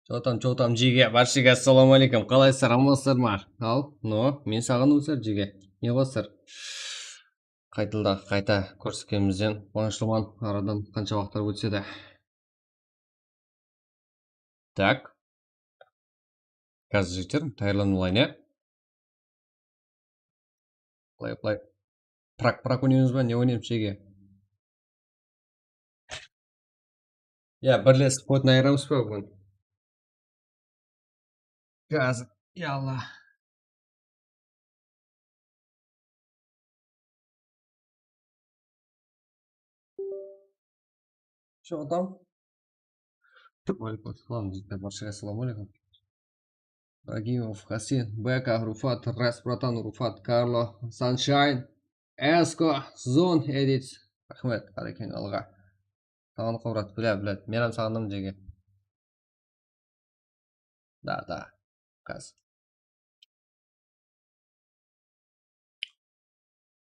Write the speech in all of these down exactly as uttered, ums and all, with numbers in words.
Chotam, chotam, jege, barshege assalamu aleykum. Qalaysızlar, amansızlar ma? Al, no, men saǵınıp otır, jege. Ne qılasızlar? Qaytıldı, qayta kóriskemizden quwanıshlıman. Aradan qansha waqıtlar ótse de. Tak. Házir jeter, tayarlanıp alayın, ya. Play, play. Prak, prak oynaymız ba? Ne oynaymız, jege? Ya, birlesip Fortnite ayıramız ba búgin? Házir, ya Allah. Что там? Waleykum assalam, jigitler, barshege assalamu aleykum. Ragimov, Hasin, Beka, Rufat, Ras, bratan, Rufat, Karlo, Sunshine, Esko, Zon, Edit. Raxmet, Qarekeń, alǵa. Saǵınıp qaldı, bilá, bilá. Men hám saǵındım, jege. Da, da. Kaz.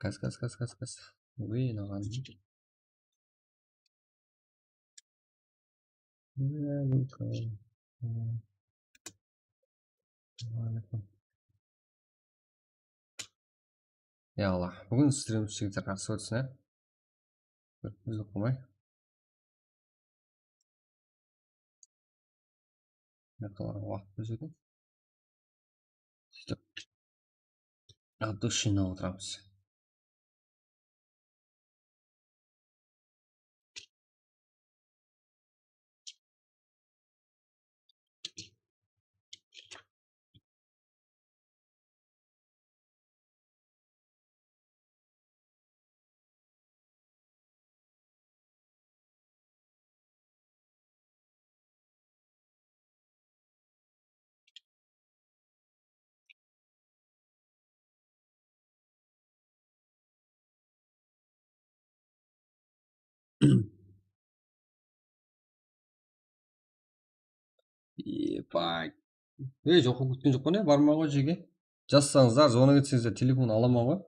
Kaz, kaz, kaz, kaz, kaz. Uy, naǵan. Ya Allah, búgin strim jigitler jaqsı ótsin, á? Bir úzip qalmay. Maqalalarǵa waqıt bólesedim. Sóytip, от души otıramız. Ебать. Ey, joqqa kútken joqpan, ya, barmaǵan ǵoy jerge. Jazsańızlar, zvonik etseńizler, telefon alaman ǵoy.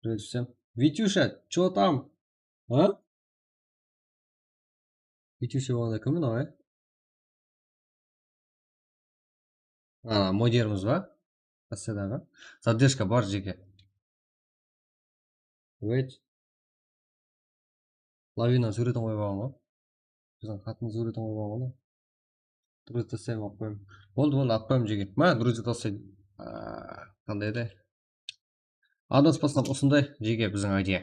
Birinshi. Vityusha, чё там? A? Vityusha bolǵanda kim mınaw, ya? A, moderimiz ba? Rossiyadaǵı. Zadержка bar, jeke. Wait. Lavina súwretin qoyıp alǵan ǵoy. Biziń xatımız súwretin qoyıp alǵan ǵoy. Друзья taslayman, alıp qoyayım. Boldı, boldı, alıp qoyayım, jeke. Ma, друзья taslaydı. A, qanday edi? Adaspasam usınday, jeke, biziń idea.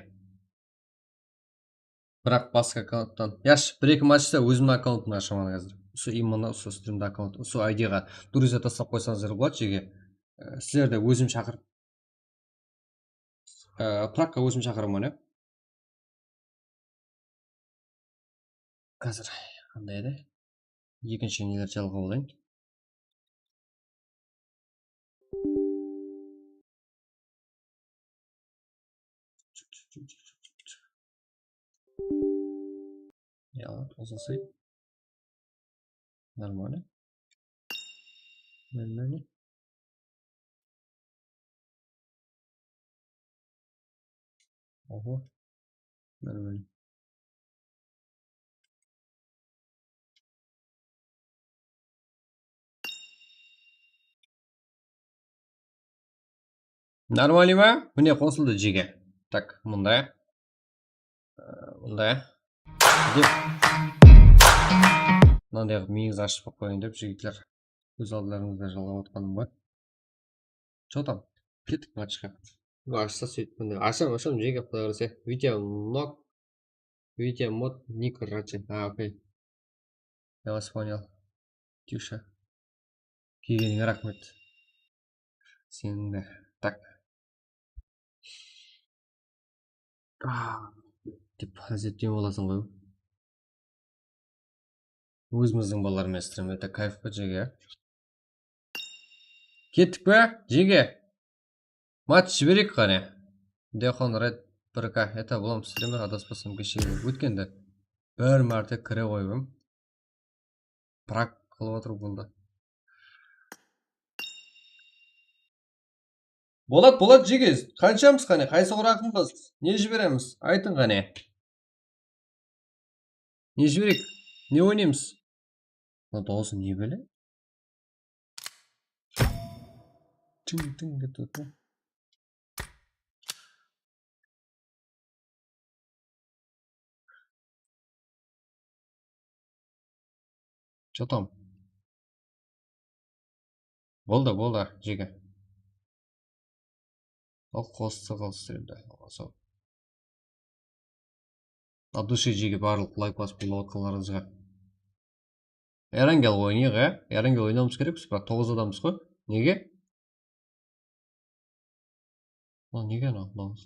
Biraq basqa akkaunttan. Yash, bir-eki matchta ózimniń akkauntımdı ashaman házir. Usı именно usı strimde akkaunt, usı I D-ǵa друзья taslap qoysańızlar boladı, jeke. E, sizlerdi ózim shaqırıp, e, Pragqa ózim shaqıraman, ya. Házir qanday edi? Ekinshi neler jalǵa bolayın. Ya, uzasaydı. Нормально. Нормально. Oho. Нормально. Нормально ma? Mine, qosıldı, jeke. Tak, mınday. Ee, mınday. Dep. Mınanday qılıp miyińizdi ashıp qoyayın dep, jigitler. Kóz aldılarıńızda jalǵap atqanım ǵoy. Что там? Kettik matchqa. Ashsa sóytip, mine, asham, asham, jeke, quday qálese. Vitya Nok. Vitya Mod Nik Rache. A, okey. Я вас понял. Тюша. Kelgenińe raxmet. Seniń de. Tak. Ah, dep, házetpey bolasań ǵoy. Ózimizdiń balalar menen strim, это кайф pa, jeke? Kettik pe, jeke? Match jibereyik qáne. Dehqon Red bir K, это, bulam strimler adaspasam keshegide ótkende bir márte kire qoyıp em. Prag qılıp otır boldı. Boladı, boladı, jeke. Qanshamız qáne? Qaysı quraqıńız? Ne jiberemiz? Aytıń qáne. Ne jibereyik? Ne oynaymız? Mına dawısı ne bele? Tıń, tıń, tıń, tıń. Что там? Boldı, boldı, jege. Al, qostı qalsın endi. От души jege barlıq layk basıp qollap atqanlarıńızǵa. Erangel oynayıq, e? Erangel oynawımız kerekpiz, biraq toǵız adamız ǵoy. Nege? Lan nege anaw toǵız?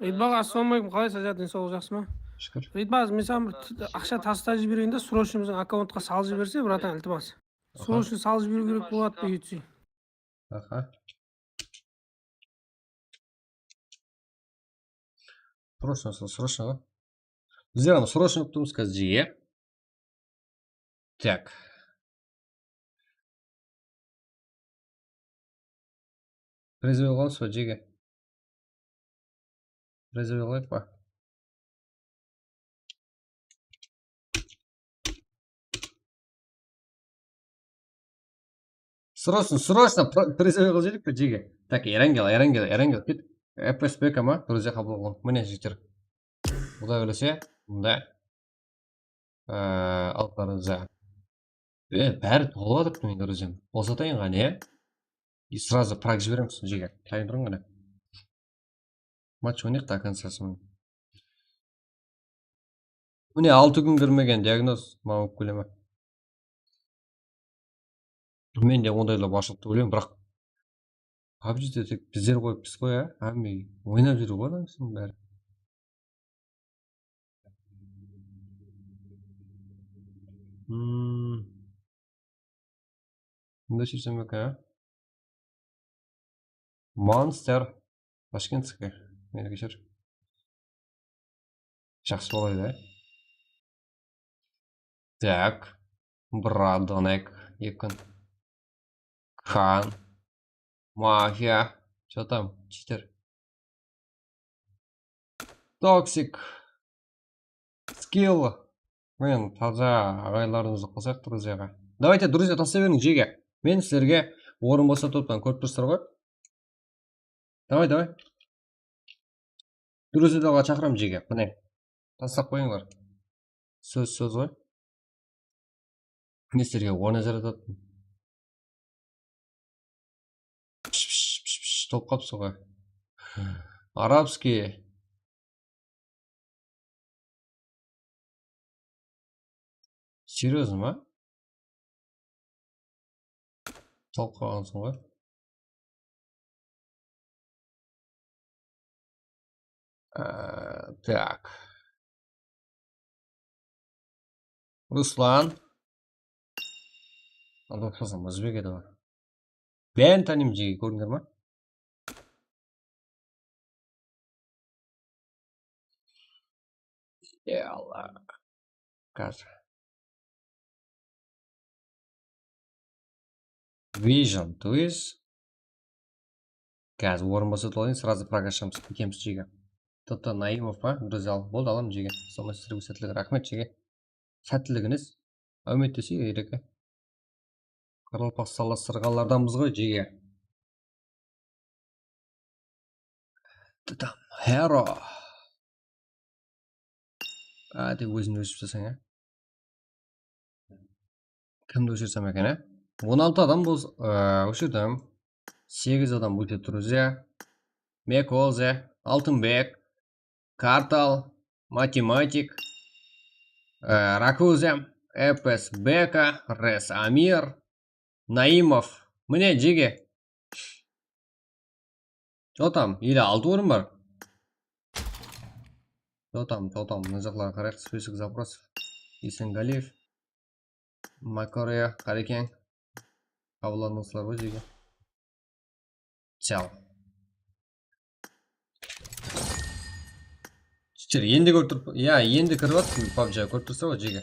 Reytbaq, assalamu aleykum, qalaysız, ajat, densawlıq jaqsı ma? Shúkir. Reytbaq, men saǵan bir t-, aqsha tastap jibereyin de, срочно bizdiń akkauntqa salып jiberse, bratan, iltimas. Aha. Срочно salып jiberiw kerek boladı, ютси. Aha. Срочно, срочно ǵoy. Bizler anı срочно kútip turmız házir, jege. Так. Призовой qoyamız ba, jege? Призовой qoyayıq pa? Срочно, срочно, пр-, призовой qılıp jiberilik pe, jege? Так, Erangel, Erangel, Erangel, ket. F S P K ma, друзья qabıl qılǵan. Mine, jigitler. Quday qálese, mında. Ee, al, друзья. E, bári tolıp atırıptı men, друзьям. Bosatayın ǵane, ya? И сразу праг jiberemiz, jege. Tayın turıń ǵane. Match oynayıq ta, до конца. Mine, altı kún kirmegen diagnoz, maǵan kóleme. Mende ondaylar barshılıqtı óyleymen, biraq PUBG de tek bizler qoyıppız ǵoy, á? Hámme oynap júr ǵoy, adamsın bári. Hmm. Mında shırsam eken, á? Monster. Tashkentskiy. Meni keshir. Jaqsı bolaydı, á? Так. Bradonek. Eki kún. Khan. Mafia. Что там? Читер. Toxic. Skill. Men taza aǵayinlarımızdı qosayıq, друзьяǵa. Давайте, друзья, taslay beriń, jege. Men sizlerge orın bosatıp otırman, kórip tursızlar ǵoy. Давай, давай. Друзьяǵa shaqıramın, jege. Mine. Taslap qoyıńlar. Sóz, sóz ǵoy. Mine sizlerge orın ajıratadı. Pish, pish, pish, pish, tolıp qalıpsız ǵoy. Арабский. Серьёзно ma? Tolıp qalǵansıń ǵoy. Ee, так. Ruslan. Ruslan ózbek edi ǵoy. Bárin tanıyman, jege, kórdińler ma? Ya Allah. Házir. Vision, то есть. Házir orın bosatıp alayın, сразу праг ashamız, ketemiz, jege. T T Naimov pa? Друзья, boldı, alamız, jege. Sonday sizlerge sáttilik, raxmet, jege. Sáttiligińiz. Áwmet dese, ereke. Qaraqalpaqstanlastırsırǵanlardanbız ǵoy, jege. T T Hero. A, dep ózin óshirip taslasań, ya. Kimdi óshirsem eken, á? On altı adam bol-, e, óshirdim. Segiz adam óte, друзья. Mekoze, Altınbek, Kartal, Matematik, e, Rakuze, Epes Beka, Res Amir, Naimov. Mine, jege. Что там? Ele altı orın bar. Что там, что там? Mına jaqlarǵa qarayıq. Список запросов. Esengáliyev. Makoreya, Qarekeń. Qabıllandıńızlar ǵoy, jege. Chao. Shúkir, endi kórip turıp, ya, endi kirip atırmın PUBG, kórip tursa ǵoy, jege.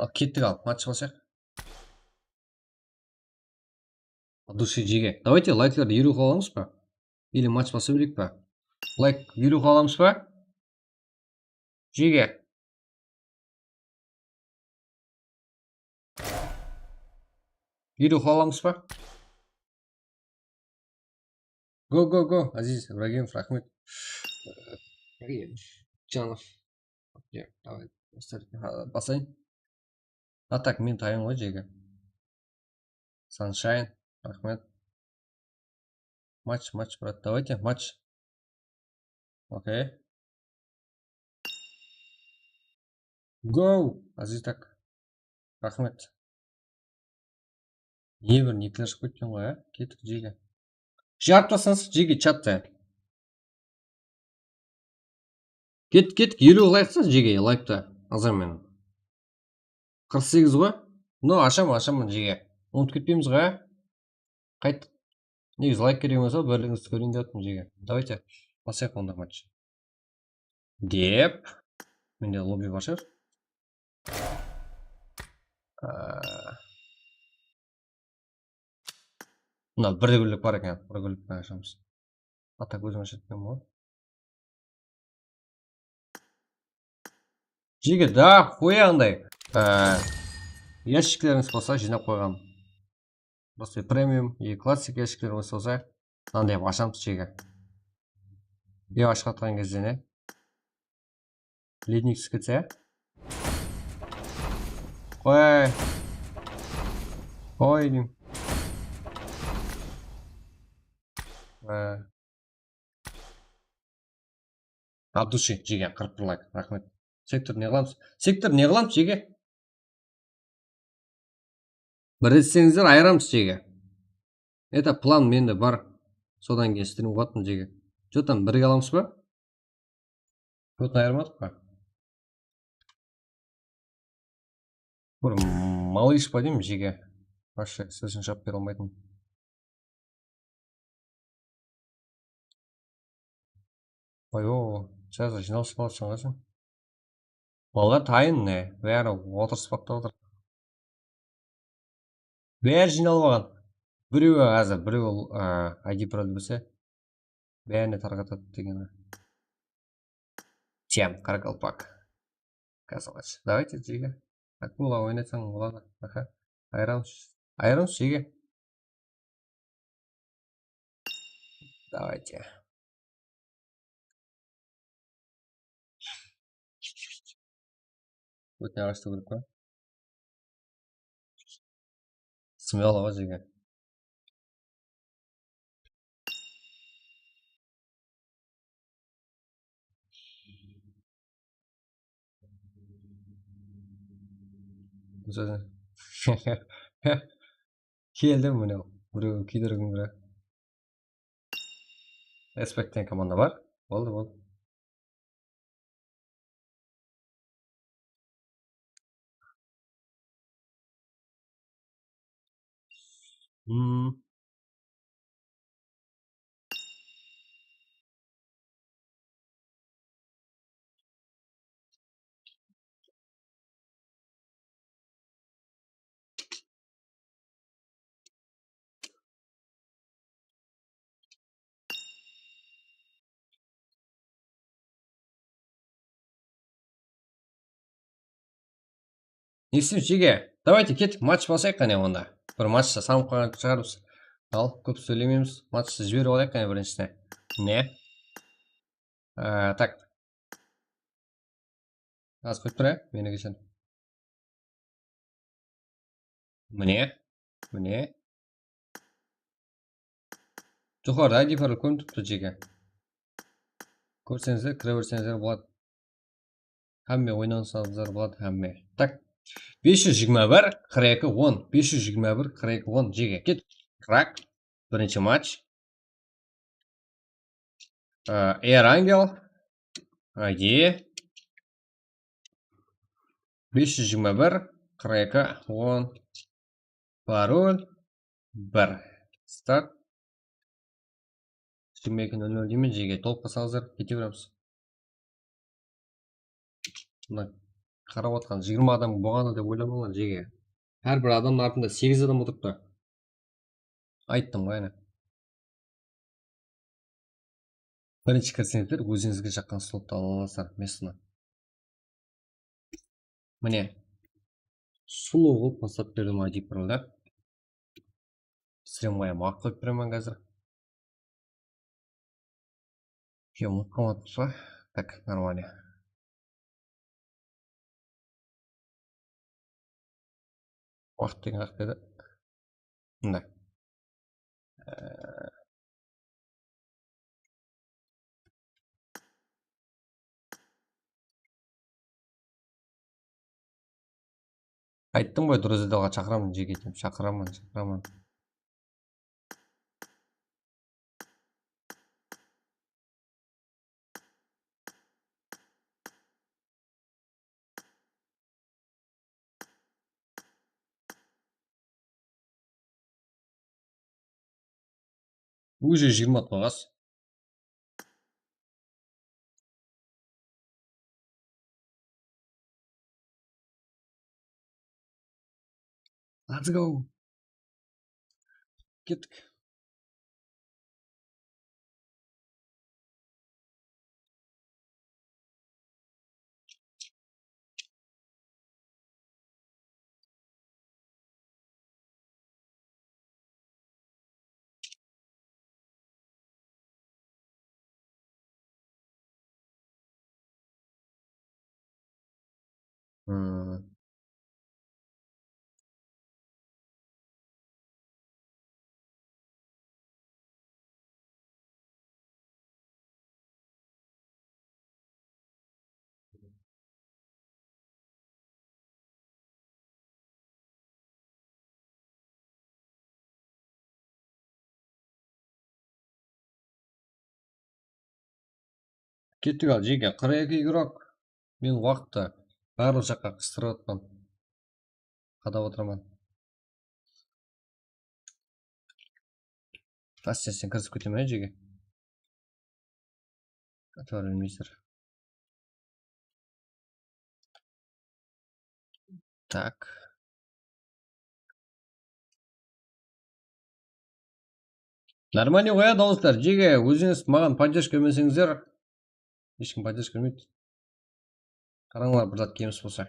Al, kettik, al, match baslayıq. От души, jege. Давайте, layklardı eliwge alamız ba? Или match basa bereyik pa? Layk eliwge alamız ba? Jege. Eliw qıla alamız ba? Go, go, go. Aziz Ibragimov, raxmet. Ibragimov, Janov. Ya, davay, baslayın. A tak, men tayın ǵoy, jege. Sunshine, raxmet. Match, match, brat, давайте, match. Okey. Go, Aziz tak. Raxmet. Ne bir nikler shıǵıp ketken ǵoy, a? Kettik, jege. Jarıp taslansın, jege, chattı. Kettik, kettik, eliw layk sa, jege, layktı azam menen. Qırq segiz ǵoy. No, ashaman, ashaman, jege. Umıtıp ketpeymiz ǵoy, a? Qayt. Negizi layk kerek emes, birligińizdi kóreyin dep atırman, jege. Давайте, baslayıq onda match. Dep. Mende lobby bar shıǵar. Aa. Mına bir gúllik bar eken, bir gúllik penen ashamız. Atak ózim ashatuǵın ǵoy. Jege, da, qoya anday. Ee, yashiklerimiz bolsa jıynap qoyǵan. Просто premium и klassik yashiklerimiz bolsa, mınanday qıp ashamız jege. Ew ashıp atırǵan gezde ne? Lednik túsip ketse. Qoy. Qoy deyim. Ee. От души, jege, qırq bir layk, raxmet. Sektor ne qılamız? Sektor ne qılamız, jege? Bir etseńizler, ayıramız, jege. Это plan mende bar. Sodan keyin strim qılatın, jege. Что там, birge alamız ba? Что-то ayırmadıq pa? Bir malış pa deyim, jege. Вообще sózin jawap bere almaytın. Oy-o, sazda jıynalısıp qalsın ǵoy sen. Balalar tayın ne? Bári otırıs baqlap atır. Bári jıynalıp alǵan. Birewi házir, birewi, a, I D Pro bilse, bárine tarqatadı degeni. Tiyam, qaraqalpaq. Kazalash. Давайте, jege. Akula oynatsań boladı. Aha. Ayıramız. Ayıramız, jege. Давайте. Ótine qarastı kórik pa? Smelo ǵoy, jege. Keldi mine, birewin kiydirgim keledi. Respekt degen komanda bar. Boldı, boldı. Hmm. Ne isteymiz, jege? Давайте, kettik, match baslayıq qáne onda. Bir matchta sanıp qoyǵan shıǵarmız. Al, kóp sóylemeymiz. Matchta jiberip alayıq qáne birinshisine. Ne? Ee, tak. Az qoyıp tur, á, meni keshir. Mine, mine. Joqarıda I D parol kórinip turıptı, jege. Kórseńizler, kire berseńizler boladı. Hámme oynasańızlar boladı, hámme. Tak. Bes júz jigirma bir, qırq eki, on. Bes júz jigirma bir, qırq eki, on, jege. Ket. Rak. Birinshi match. Ee, Air Angel, I D, bes júz jigirma bir, qırq eki, on, parol, bir. Start. Jigirma eki nol nol deymen, jege, tolıq qasa házir kete beremiz. Mına qarap atqan jigirma adam bolǵandı dep oylamańlar, jege. Hár bir adamnıń artında segiz adam otırıptı. Ayttım ǵoy, áne. Birinshi kirseńizler, ózińizge jaqqan slotты ala alasızlar, местный. Mine. Sulıw qılıp tasap berdim I D paroldı. Strimǵa hám waqıt qoyıp beremen házir. Kem ulıp qalmadıpız ba? Tak, нормально. Waqıt degen haq edi. Mına. Ayttım ǵoy, durız edi, aǵa, shaqıraman, jeke, shaqıraman, shaqıraman. Уже jigirma toǵız. Let's go. Kettik. Hmm. Kettik al, jeke, qırq eki igrok. Men waqıttı barlıq jaqqa qıstırıp atırman. Qadap otıraman. Astesten kirisip ketemen, jeke. Atvar bilmeysizler. Так. Нормальный ǵoy, ya, dawıslar. Jeke, ózińiz maǵan поддержка bermeseńizler, hesh kim поддержка bermeydi. Qarańlar, bir zat kemis bolsa.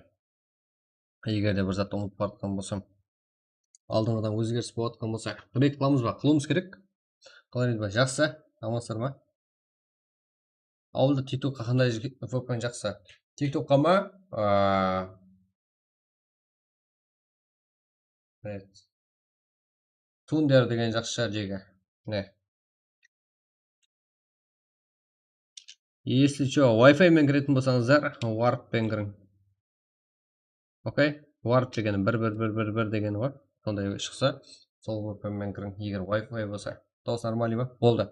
Eger de bir zat umıtıp baratqan bolsam, aldınǵıdan ózgeris bolatqan bolsa, reklama ba, qılıwımız kerek. Qalay, Ridvan, jaqsı, amansızlar ma? Awılda TikTokqa qanday V P N jaqsı? TikTokqa ma? Aa, evet. Thunder degen jaqsı shıǵar, jeke. Mine. Если чё, Wi-Fi men kiretin bolsańızlar, Warp penen kiriń. Okey? Warp degeni bir, bir, bir, bir, bir degeni ǵoy. Sonday shıqsa, sol V P N menen kiriń, eger Wi-Fi bolsa. Dawıs нормальный ba? Boldı.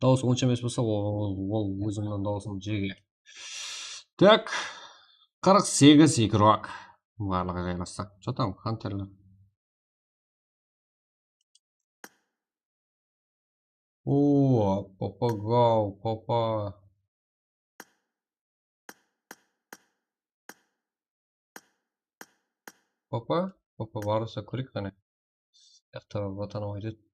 Dawıs onsha emes bolsa, ol, ol ózimniń dawısım, jeke. Так, qırq segiz igrok. Barlıǵı jaylastı. Что там, Hunterler? O, papa, go, papa. Papa, papa, barısa kóreyik qáne. Jaqta vatanım aytıp.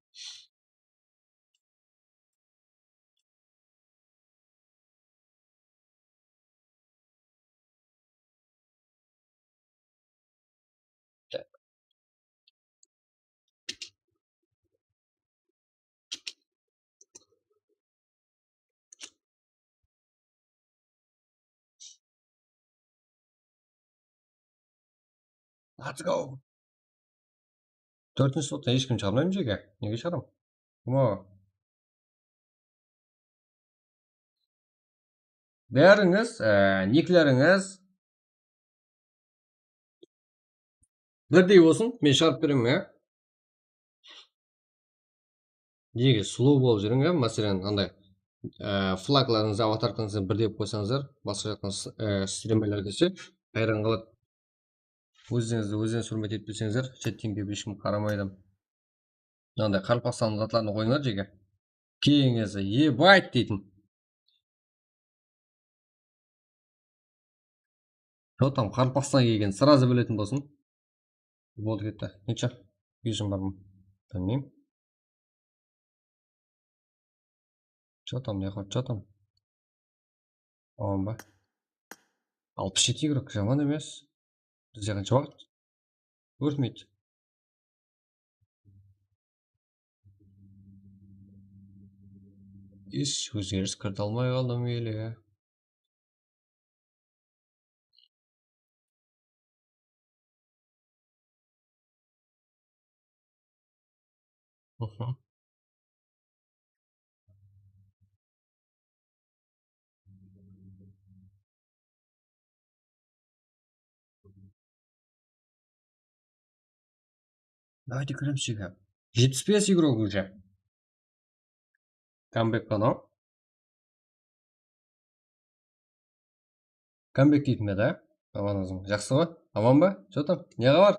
Let's go. Tórtinshi slottan hesh kim shıǵarmayman, jeke. Nege shıǵaram? Kim o? Bárińiz, e, niklerińiz birdey bolsın, men shıǵarıp beremen, ya. Nege slow bolıp júriń, ya? Máselen, anday, e, flaglarıńızdı, avatarkańızdı birdey qoysańızlar, basqa jaqtan s-, e, strimerler kelse, hayran qaladı. Ózińizdi ózińiz húrmet etpeseńizler, chattińge hesh kim qaramaydı. Mınanday qaraqalpaqstanlıń zatların qoyıńlar, jeke. Keyin kelse, ебать deytin. Что там, qaraqalpaqstan kelgen, сразу biletin bolsın. Boldı, ketti. Necha? Buyırım bar ma? Bilmeymen. Что там, ne qılıp, что там? Aman ba? Alpıs jeti igrok, jaman emes. Bizde qansha waqıt? Órtmeydi. Hesh ózgeris kirite almay qaldım ele. Mhm. Давайте kiremiz jeke. Jetpis bes igrok уже. Kambek pa mınaw? Kambek deydi me da? Aman óziń. Jaqsı ǵoy? Aman ba? Что там? Ne xabar?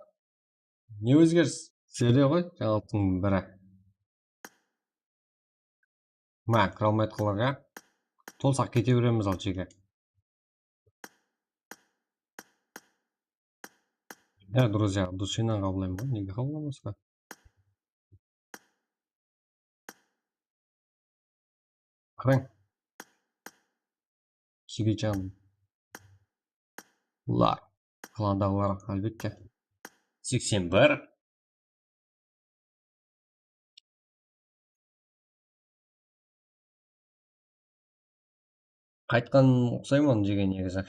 Ne ózgeris? Sizlerde ǵoy jańalıqtıń biri. Ma, kire almayatqanlarǵa tolsaq kete beremiz al jeke. Ya, друзья, душиnan qabıllayman ǵoy, nege qabıllamasqa? Qarań. Jigejanlar. Klandaǵılar, álbette. Seksen bir. Qaytqan uqsayman jeke negizi.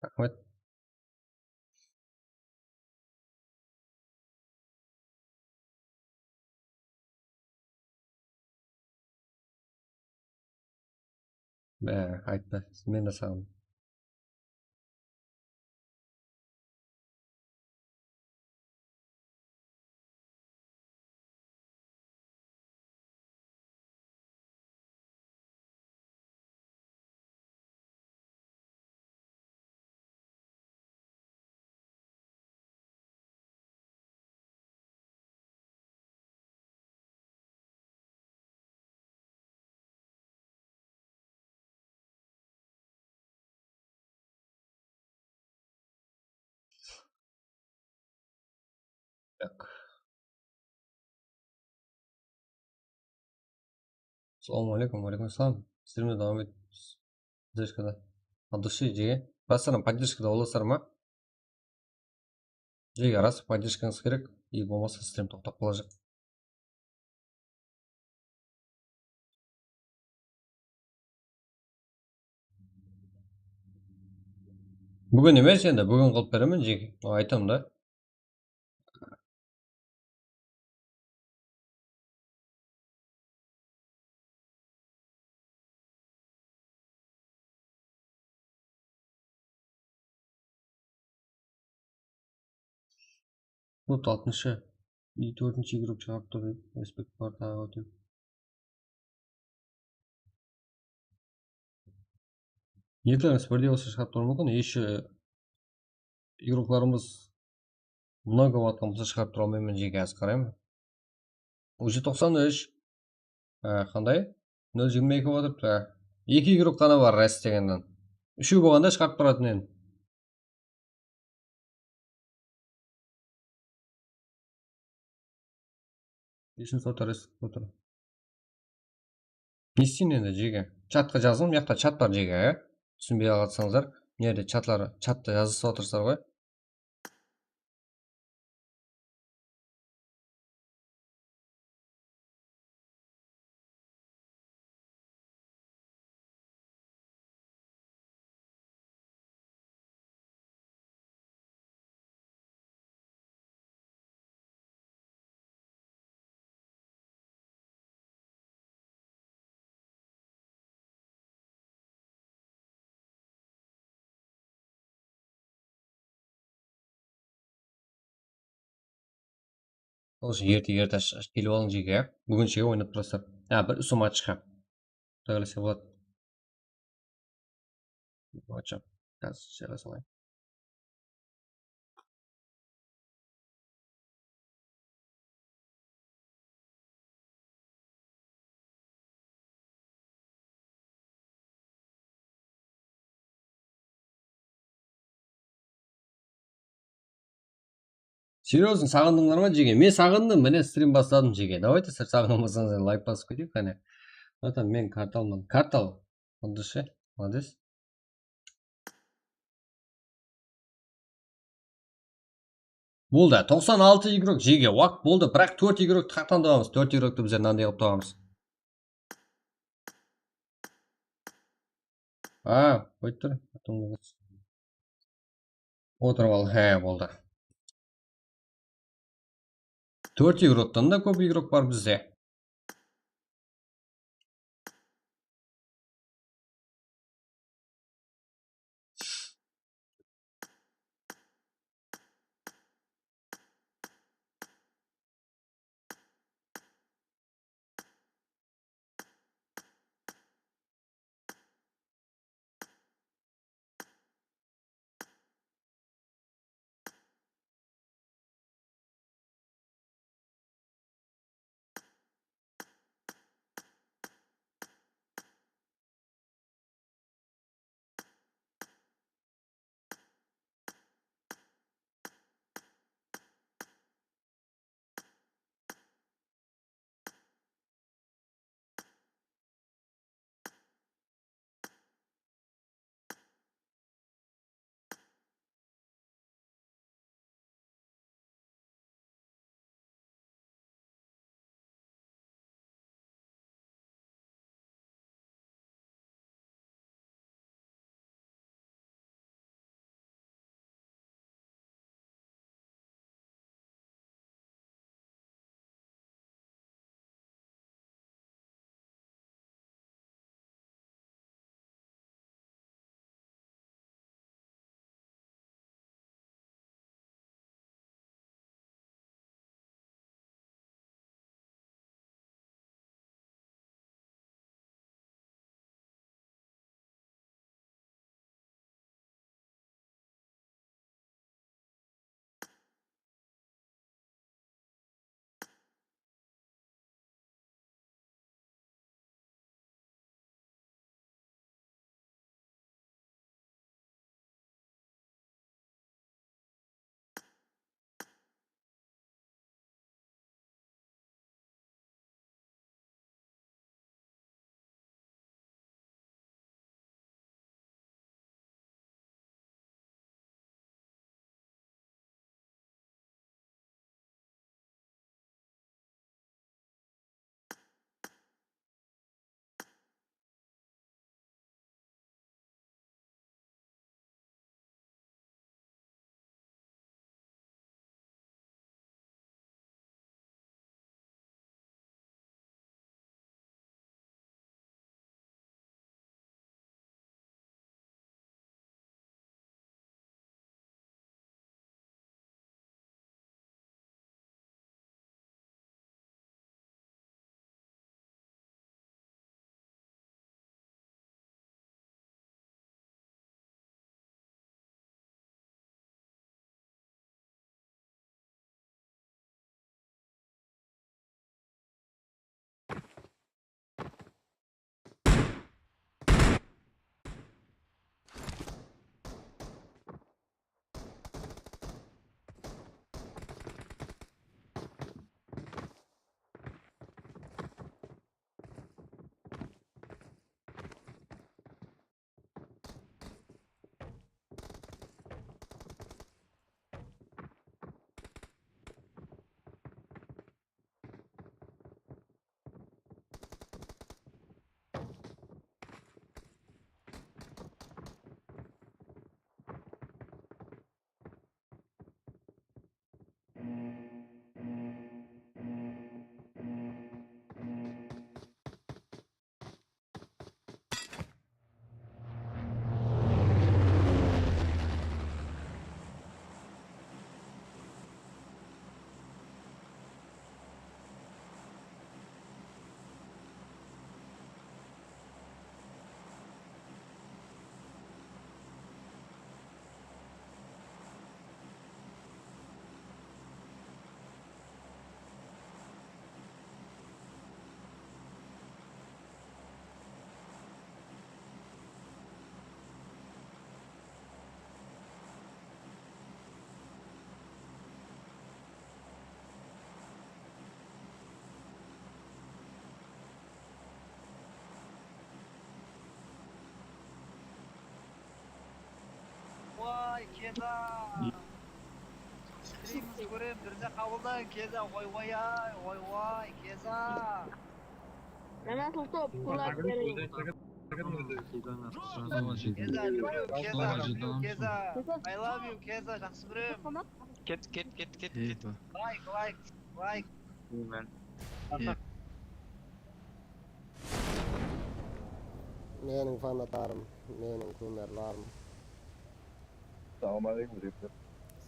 Raxmet. Bá, aytpa, men de saǵındım. Так. Ассаламу алейкум, уалейкум ассалам. Strimdi dawam etemiz. Поддержкада. От души, jeke. Baslarım поддержкада olasızlar ma? Jeke, ras, поддержкаńız kerek. И bolmasa, strim toqtap qalajaq. Búgin emes endi, búgin qılıp beremen, jeke. Aytam da. Bul altınshı. И tórtinshi igrok shıǵarıp tur, respekt bar, taǵı óte. Niyelerimiz birdey bolsa shıǵarıp turıwı múmkin. Eshi igroklarımız много bolatqan bolsa shıǵarıp tura almayman, jeke, házir qarayman. Уже toqsan úsh. Á, qanday? Nol jigirma eki bolıp turıptı. Eki igrok ǵana bar, res degennen. Úshew bolǵanda shıǵarıp turatın edim. Esim sotar, esim sotar. Ne isteyin endi, jeke? Chatqa jazıń, mıyaqta chat bar, jeke, ya? Túsinbey atsańızlar, mına jerde chatlar, chatta jazısıp otırsızlar ǵoy. Sol ushın erte, erte ash-, ash-, kelip alıń, jeke, ya. Búginshege oynap turasızlar. Ha, bir usı matchqa. Quday qálese boladı. Házir jara salayın. Серьёзно, saǵındıńlar ma, jeke? Men saǵındım, mine, strim basladım, jeke. Давайте, sizler saǵınmasańız, layk basıp keteyik, qáne. Zaten men karta almadım. Karta al. От души. Молодец. Boldı, toqsan altı igrok jege waqıt boldı, biraq tórt igrok taqtan tabamız, tórt igroktı bizler mınanday qılıp tabamız. A, qoyıp tur. Otırıp al, há, boldı. Tórt igroktan da kóp igrok bar bizde. Vay, keda. Kórem, bir de qabıldań, Keza, oy, oy, ay, oy, oy, Keza. Mana top, kulak beriń. Keza, love you, Keza, love you, Keza. I love you, Keza, jaqsı kórem. Ket, ket, ket, ket, ket. Like, like, like. Meniń fanatlarım, meniń kúnlerlerim. Salam aleykum, Zepler.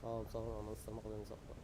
Salam, salam, aman, sırmaq penen saqla.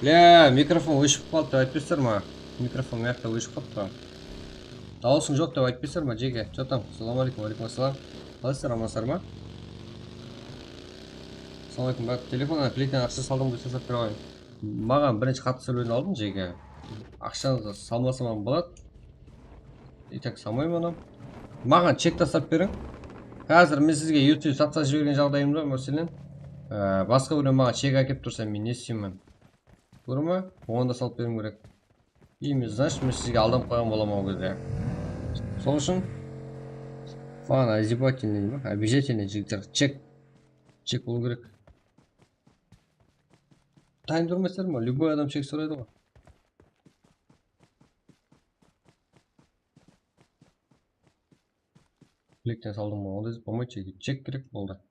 Lya, mikrofon óship qaldı dep aytpaysızlar ma? Mikrofon mıyaqta óship qalıptı. Dawısıń joq dep aytpaysızlar ma, Jege? Что там? Assalawma aleykum. Wa aleykum assalam. Qalaysızlar, amansızlar ma? Assalawma aleykum, brat. Telefonnan klipten aqsha saldım, buysa sap bere qoyıń. Maǵan birinshi qattı sóylew aldım, Jege. Aqshańızdı salmasam ham boladı. И так, salmayman ham. Maǵan chek taslap beriń. Házir men sizge YouTube satsa jibergen jaǵdayımda, máselen, e, basqa birew maǵan chek ákep tursa, men ne isteymen? Durma, onı da salıp beriwim kerek. И men, значит, men sizge aldanıp qoyǵan bolaman ol gezde. Sol ushın maǵan обязательно, обязательно, jigitler, chek, chek bolıw kerek. Tayın durmaysızlar ma? Любой adam chek soraydı ǵoy. Klikten saldım ǵoy, onday bolmaydı, chek, chek kerek boldı.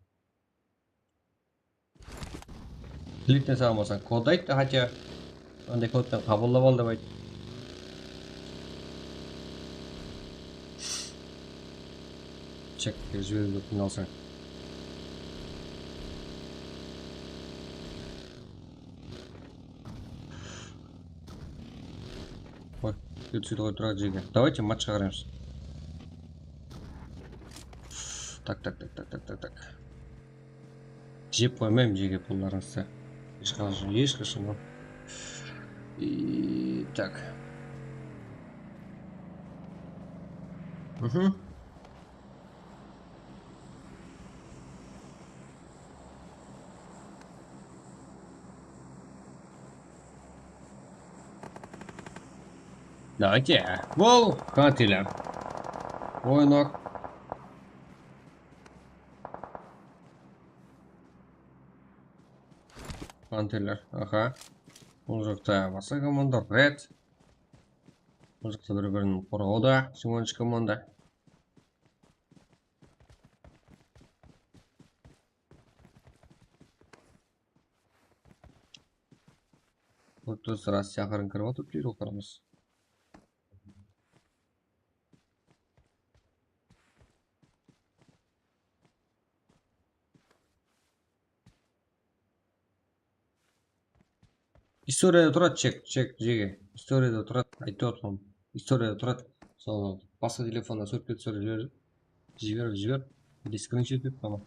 Klikten salmasań, kod ayttı, хотя onday kodtan qabıllap al dep ayttı. Chek jiberiwge qıynalsań. Qoy, sóytip qoyıp turǵan jerge. Давайте match shıǵaramız. Так, так, так, так, так, так, так. Jep qoymayman, Jege, pullarıńızdı. Hesh qashan, hesh qashan. И так. Мгм. Давайте. Bol, qanatıylar. Oynoq. Panterler, aha. Bul jaqta basqa komanda, Red. Bul jaqta bir-birin qorǵawda, Simonich komanda. Bul tus Rossiya aqırın kirip atır, deydi, oqırımız. Istoriyada turadı, chek, chek, Jege. Istoriyada turadı, aytıp atırman. Istoriyada turadı. Sol basqa telefonnan sóytip ket, istoriyada jiberip, jiberip, или скриншот etip, tamam.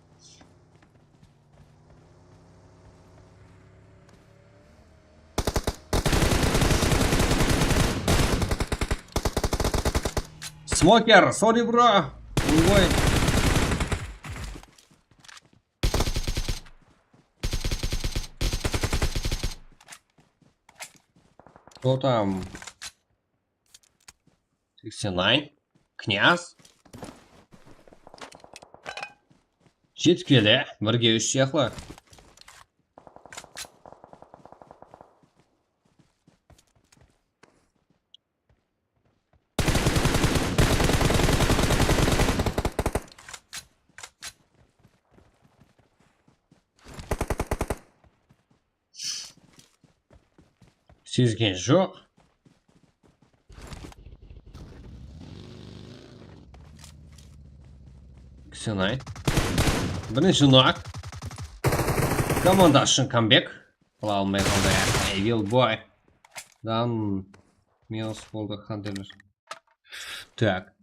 Smoker, sorry, bro. Oybay. Кто там? Seksen nine. Knyaz. Jetip keldi. Birge úsh sıyaqlı. Sezgen joq. Ksenay. Birinshi nok. Komanda ushın kambek. Qıla almay qaldı. Evil boy. Dan minus boldı, Hunterler. Так.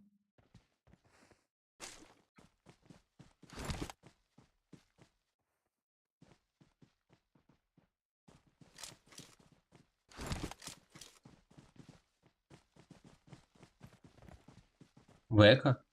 Бека.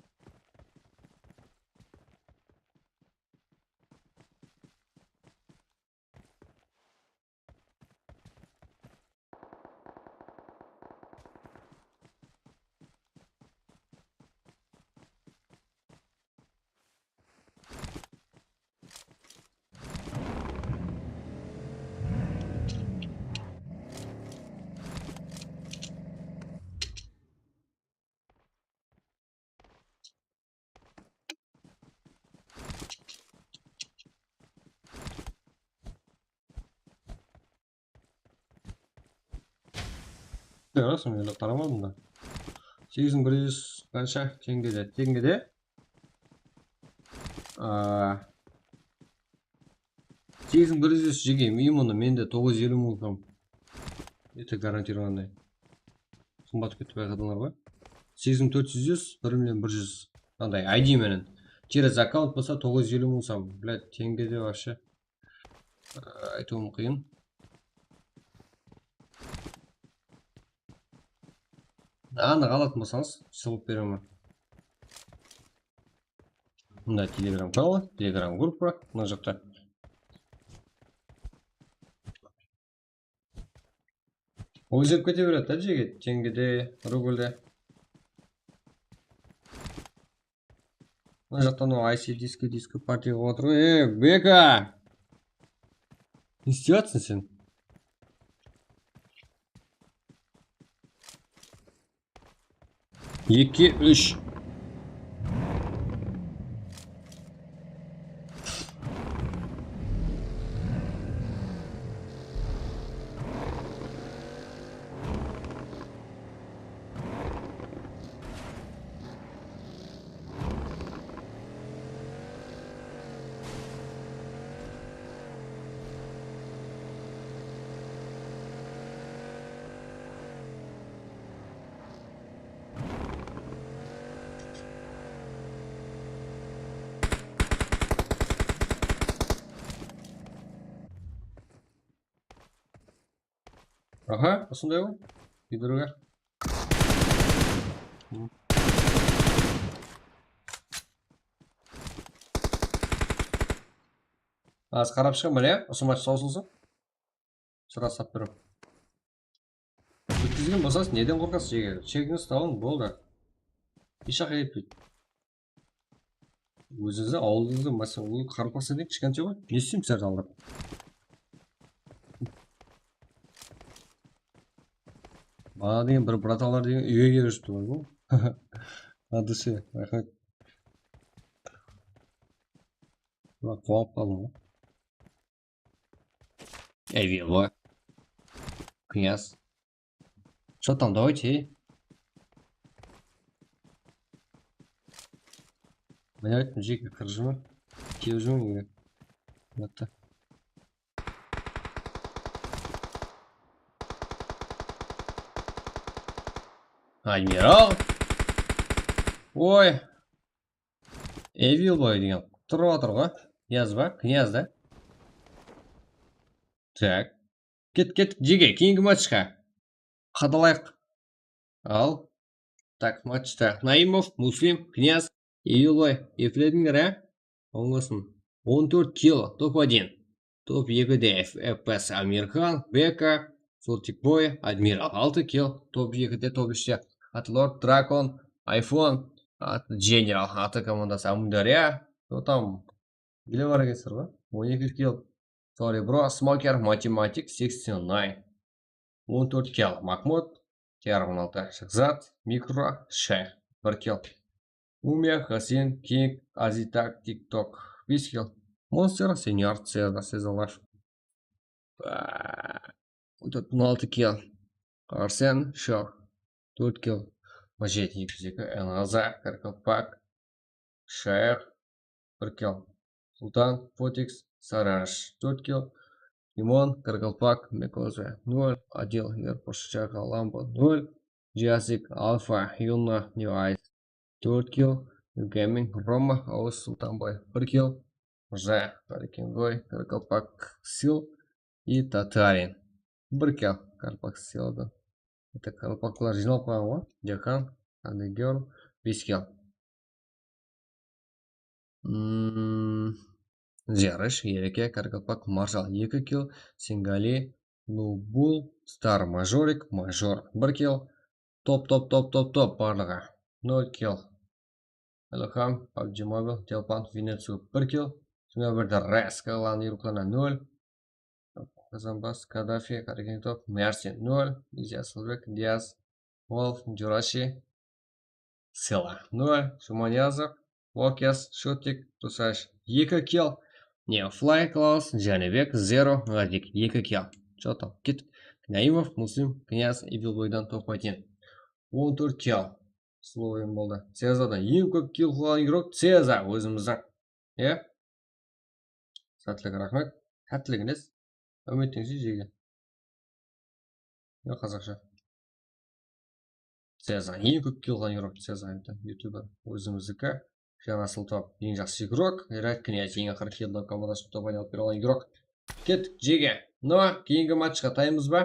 Rasım, ele qaramadım da. Segiz mıń bir júz qansha? Tengede, tengede. Aa, segiz mıń bir júz jege, именно mende toǵız júz eliw mıń sum. Это гарантированный. Qımbat ketip ayaqadanlar ǵoy. Segiz mıń tórt júz, bir million bir júz. Anday I D menen. Через аккаунт bolsa toǵız júz eliw mıń som. Блядь, tenge de вообще. Ee, aytıwım qıyın. Anıq alatın bolsańız, sılıp beremen. Mında Telegram kanalı, Telegram gruppa, mına jaqta. Ózgerip kete beredi da, jege, tengede, rublde. Mına jaqtan o I C diski, diski partiya qılıp atır ǵoy. Ey, Beka! Ne istep atırsań sen? Eki, úsh. Aha, usınday ǵoy. Bidurga. Az qarap shıǵaman, ya? Usı match sawsılsın. Sırasap berem. Ótkizgen bolsasız, neden qorqasız, jege? Chekińiz tawıń, boldı. Hesh jaqqa ketpeydi. Ózińizdi, awıldıńızdı, máselen, ol qaraqalpaqstan dep kishkenshe ǵoy. Ne isteymiz, sárde aldırıp? Bana degen bir bratanlar degen úyge kelip júripti ǵoy bul. Adıshe, raxmet. Mına quwanıp qaldım ǵoy. Ey, Vebo. Knyaz. Что там, давайте. Mına ayttım, jeke, kirip júrme. Kelip júrme úyge. Mınatta. Admiral. Oy. Evil boy degen turıp atır ǵoy. Knyaz ba? Knyaz da. Tak. Ket, ket, jege, keyingi matchqa qadalayıq. Al. Tak, matchta Naimov, Muslim, Knyaz, Evil boy, epledińler, á? Ońlasın. On tórt kill, top один. Top ekide F F S Amirxan, Beka, Celtic Boy, Admiral, altı kill, top ekide, top úshte Atlord, Drakon, iPhone, At-, General, Atı komandası, Ámiwdárya, o tam, bile bar ekensiz ǵoy, on eki kill, Sorry Bro, Smoker, Matematik, seksen nine, on tórt kill, Mahmud, T R on altı, Shahzad, Mikro, Shayx, bir kill. Umya, Hasin, King, Azitak, TikTok, bes kill. Monster, Senior, Cezar, Cezar Life. Ba, on altı kill. Arsen, Shor, tórt kill. Majet, eki júz eki, Enaza, Karkapak, Shayx, bir kill. Sultan, Fotix, Saraj, tórt kill. Limon, Karkalpak, Mekoza, nol. Adil, Verpushchaka, Lambo, nol. Jasik, Alfa, Yunna, New Eyes, tórt kill. New Gaming, Roma, Aws, Sultanboy, bir kill. Mırza, Tarikingoy, Karkalpak, Sil, и Tatarin, bir kill. Karpak Sildan. Это karpaklar jıynalıp qalǵan ǵoy. Jakan, Andigirl, bes kill. Hmm, Ziyarish, Ereke, Karkalpak, Marshal, eki kill. Singali, Nubul, Star, Majorik, Major, bir kill. Top, top, top, top, top, barlıǵı. Nol kill. Ilham, PUBG Mobile, Telpan, Vinetsu, bir kill. Sonıń menen birge Reskalan, Yurkana, nol. Kazanbas, Kaddafi, Karakentov, Mersin, nol. Ilya Asılbek, Diaz, Wolf, Jurashi, Sela, nol. Shumanyazov, Vokyas, Shutik, Tusash, eki kill. Neofly, Klaus, Janibek, zero. Gadik, eki kill. Что там? Kit. Naimov, Muslim, Knyaz, Evilboydan top один. On tórt kill. Slow aim boldı. Cezadan eń kóp kill qılǵan igrok Ceza ózimizdiń. Iya. Sátlik, raxmet. Sátligińiz. Úmit etiń, jege. Ya qazaqsha. Cezar. Eń kóp kill alǵan igrok Cezar edi. Youtuber. Ózimizdiki. Janasıl top. Eń jaqsı igrok. Red Knyaz eń aqırı kill alǵan komandasın top aylanıp bere alǵan igrok. Kettik, jege. No, keyingi matchqa tayaymız ba?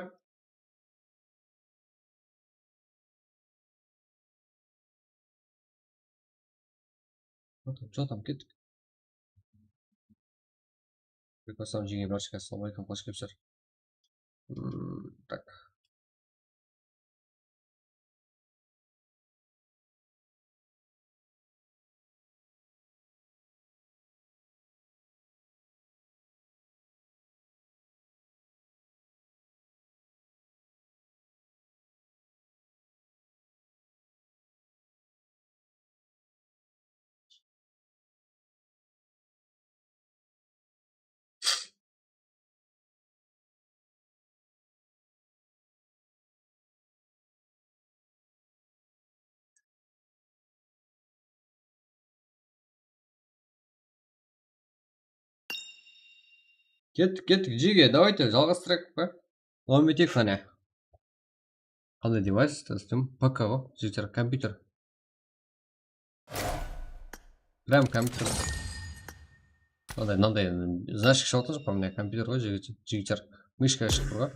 Что там, что там, kettik. Прикосом jege, brochka, assalamu aleykum, xosh kelipsizler. Hmm, tak. Kettik, kettik, jege, давайте, jalǵastırayıq pa? Davam eteyik, qáne. Qanday device? Testtim. P C ǵo, jigitler, kompyuter. Прям kompyuter. Mınday, mınday, значок shıǵıp atır ǵo, mine, kompyuter ǵo, jigit-, jigitler. Mıshka shıǵıp tur ǵo.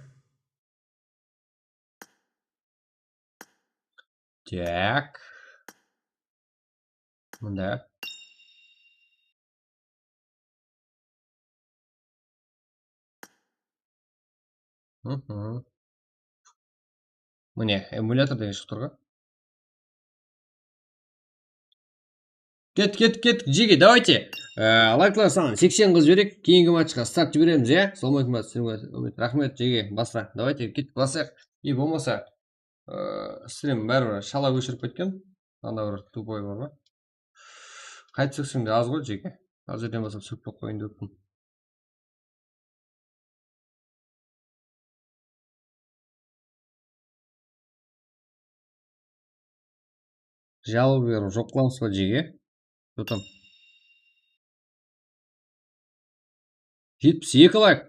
Так. Mında. Mine, emulyator degen shıǵıp tur ǵo. Ket, ket, ket, jege, давайте. Ee, layklar sanın seksen qılıp jibereyik. Keyingi matchqa start jiberemiz, ya? Assalamu aleykum, Umid. Raxmet, jege, basla. Давайте, kettik, baslayıq. E, bolmasa, ee, strim báribir shala óshirip ketken. Anda bir тупой bar ma? Qaytıp sóksem de az ǵoy, jege. Házirden baslap sókpey-aq qoyayın dep otırman. Jalbı berip joqlamız ba, jege? Что там? Jetpis eki layk.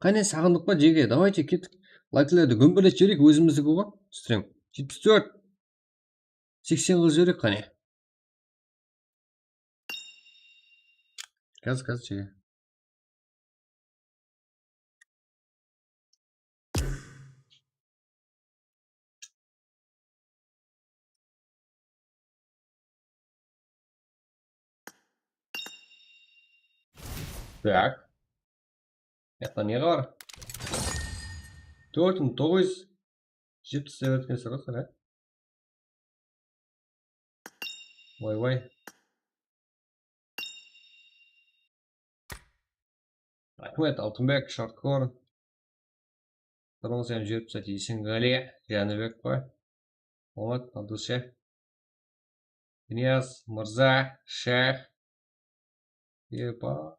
Qáne, saǵındıq pa, jege? Давайте, kettik. Layklardı gúmberletip jibereyik, ózimizdiki ǵoy. Strim. Jetpis tórt. Seksen qılıp jibereyik, qáne. Gaz, gaz, jege. Так. Mıyaqta ne bar? Tórt mıń toǵız júz jetpis dep etken sırası, ya? Vay, vay. Raxmet, Altınbek, Shartkor. Bir mıń sen júz jetpis alti, Esenǵali, Jánibek qoy. Omat, Aldushe. Kniyaz, Mırza, Shayx. Epa.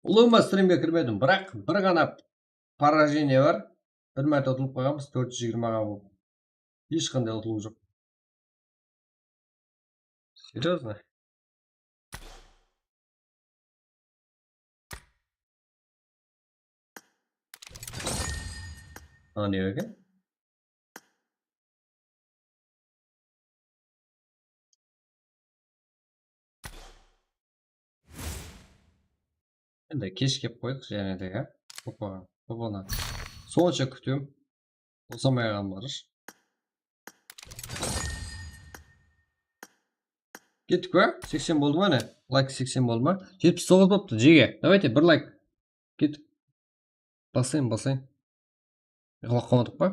Ulıwma strimge kirmedim, biraq bir ǵana поражение bar. Bir márte utılıp qalǵanbız, tórt júz jigirma ǵana bolıp. Hesh qanday utılıw joq. Серьёзно? Ana, ne eken? Endi kesh kelip qoydıq jáne de, ya. Qopaǵan, qopana. Sonsha kútiwim. Bosamay qalǵan barış. Kettik pa? Seksen boldı ma, ne? Layk seksen boldı ma? Jetpis toǵız bolıptı, jege. Давайте, bir layk. Kettik. Basayın, basayın. Yıqlap qalmadıq pa?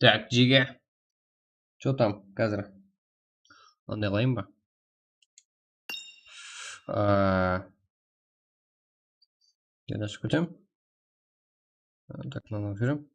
Так, jege. Что там, házir? Anday qılayın ba? Aa, yana ashıp ketem. Aa, tak, mınadan kórem.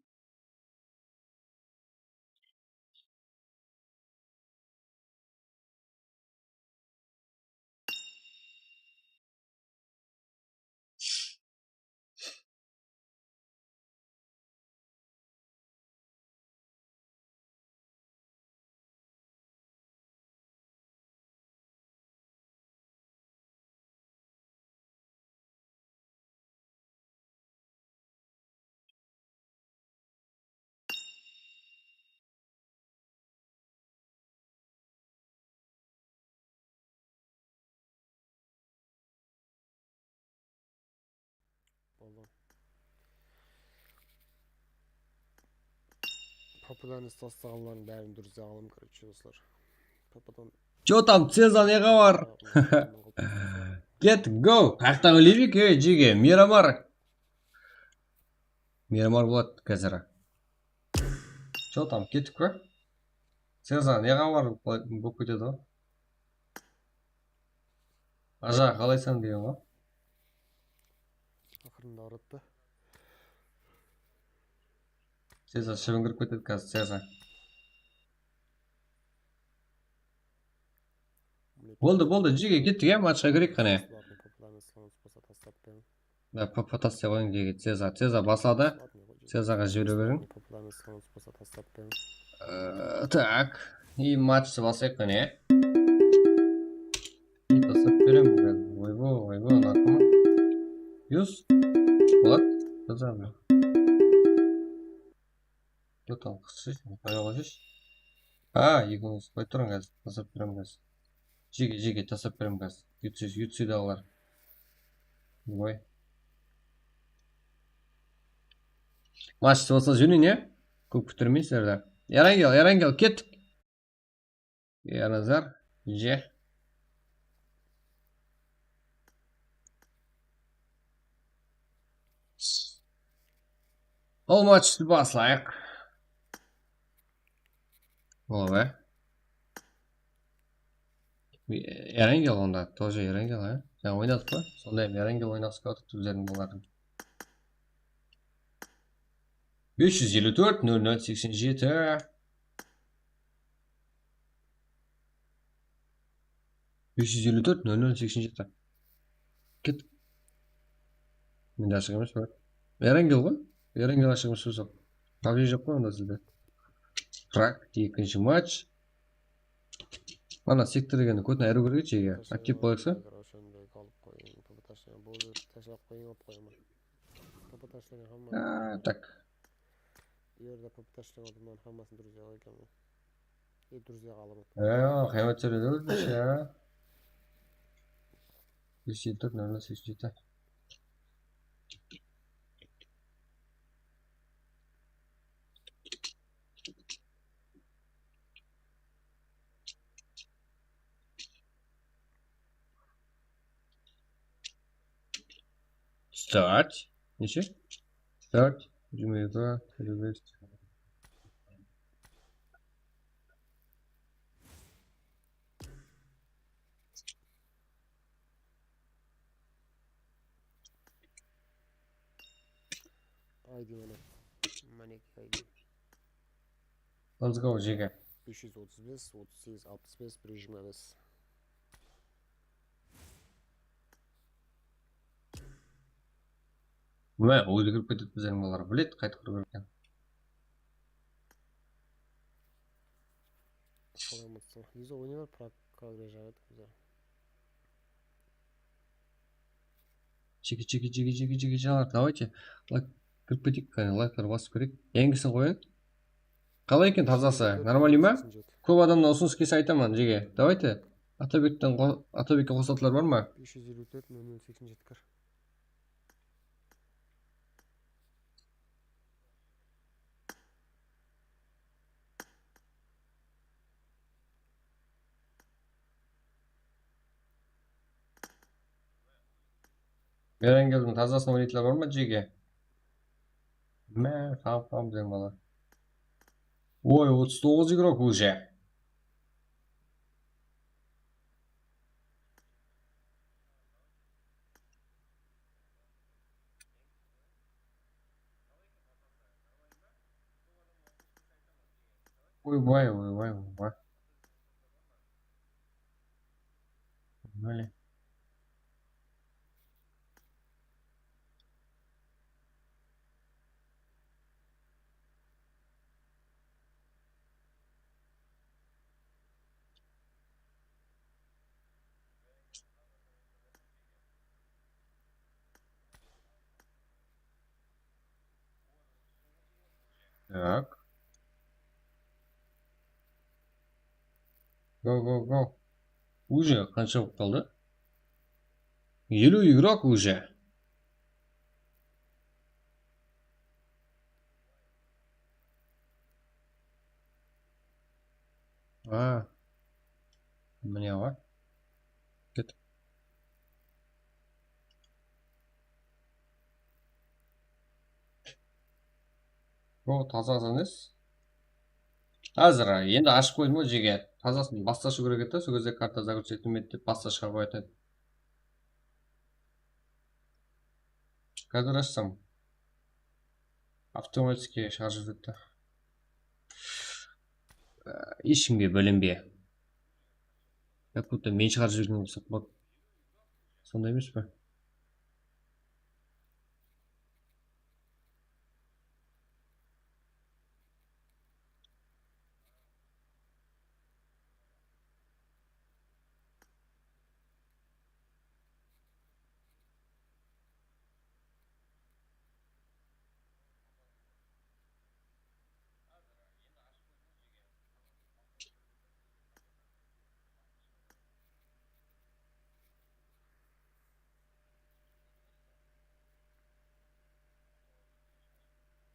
Boldı. Papadan istastaǵanların bárin durıs alalım, короче, doslar. Papadan. Чё там, Цеза, ne xabar? Get go. Qayaqtaǵı Livik, ey, jege, Miramar. Miramar boladı házir. Чё там, kettik pe? Цеза, ne xabar? Bolıp ketedi ǵoy. Aja, qalaysań degen ǵoy. Aqırında uradı da. Цеза shıbıń kirip ketedi házir, Цеза. Boldı, boldı, jege, kettik, ya, matchqa kireyik qáne. Da, pa-, pa-, tastay qoyıń, jege, Цеза, Цеза basladı. Цезаǵa jibere beriń. Ee, tak, и matchtı baslayıq qáne, ya. И taslap berem, oybo, oybo, nakım. Yus, Polat, Цеза. Yoq, tamam, qısqash, qoya qoysash. A, ekińiz qoyıp turıń házir, taslap berem házir. Jege, jege, taslap berem házir. Yutsı, yutsı da alar. Oy. Matchtı bolsa júriń, ya? Kóp kútirmey sizlerdi. Erangel, Erangel, kettik. Ernazar, je. Ol matchtı baslayıq. Ol be. Erangel onda, тоже Erangel, ya? Jańa oynadıq pa? Sonday Erangel oynaǵısı kelip atırıptı bizlerdiń balalardıń. Bes júz eliw tórt, nol nol seksen jeti. Bes júz eliw tórt, nol nol seksen jeti. Ket. Mende ashıq emes, brat. Erangel ǵoy. Erangel ashıq emes bolsa. Problem joq ǵoy onda sizde. Rak, ekinshi match. Mana, sektor degende kótin ayırıw kerek edi, jege. Aktiv bolayıq sa. Alıp qoyıń, tashlap qoyıń, alıp qoyaman. P P tashlaǵan hamma. A, tak. Bu jerde P P tashlaǵan adamlardıń hammasın durıs alar ekenmen. E, durıs alıp atır. E, qıymet sóyledi ózbish, ya. Bes júz eliw tórt, nol nol seksen jeti. Start. Neshe? Start. Jigirma eki, elliw bes. I D mana. Minekey I D. Let's go, jege. Bes júz otız bes, otız segiz, alpıs bes, bir júz jigirma bes. Mine, ózi kirip ketedi bizlerdiń balalar. Biledi, qaytip kirip eken. Qalay umıtsań? Yuzi oynay ber, Pragqa kire jaradı bizler. Jeke, jeke, jeke, jeke, jeke, jalar, давайте. Lak, kirip keteyik, qáne, layklar basıp kireyik. Yangisin qoyayıq. Qalay eken tazası? Normalnıy ma? Kóp adamnan usınıs kelse aytaman, jege. Давайте. Atabekten qo-, Atabekke qosatlar bar ma? Bes júz eliw tórt, nol nol seksen jeti kir. Erangeldiń tazasın oynaydılar bar ma, jege? Mine, taǵıp qaldım sen bala. Oy, otız toǵız igrok уже. Oybay, oybay, oybay. Mine. Так. Go, go, go. Уже qansha bolıp qaldı? Eliw игрок уже. A. Mine ǵoy. Ket. O, tazası emes. Házir, endi ashıp qoydım ǵoy, jege. Tazasın basta ashıw kerek edi, sol gezde karta загрузить etilmedi dep basta shıǵarıp qoyatın edim. Házir ashsam. Avtomatiski shıǵarıp jiberedi. Hesh kimge bilinbe. Как будто men shıǵarıp jibergen bolsaq bot. Sonday emes pe?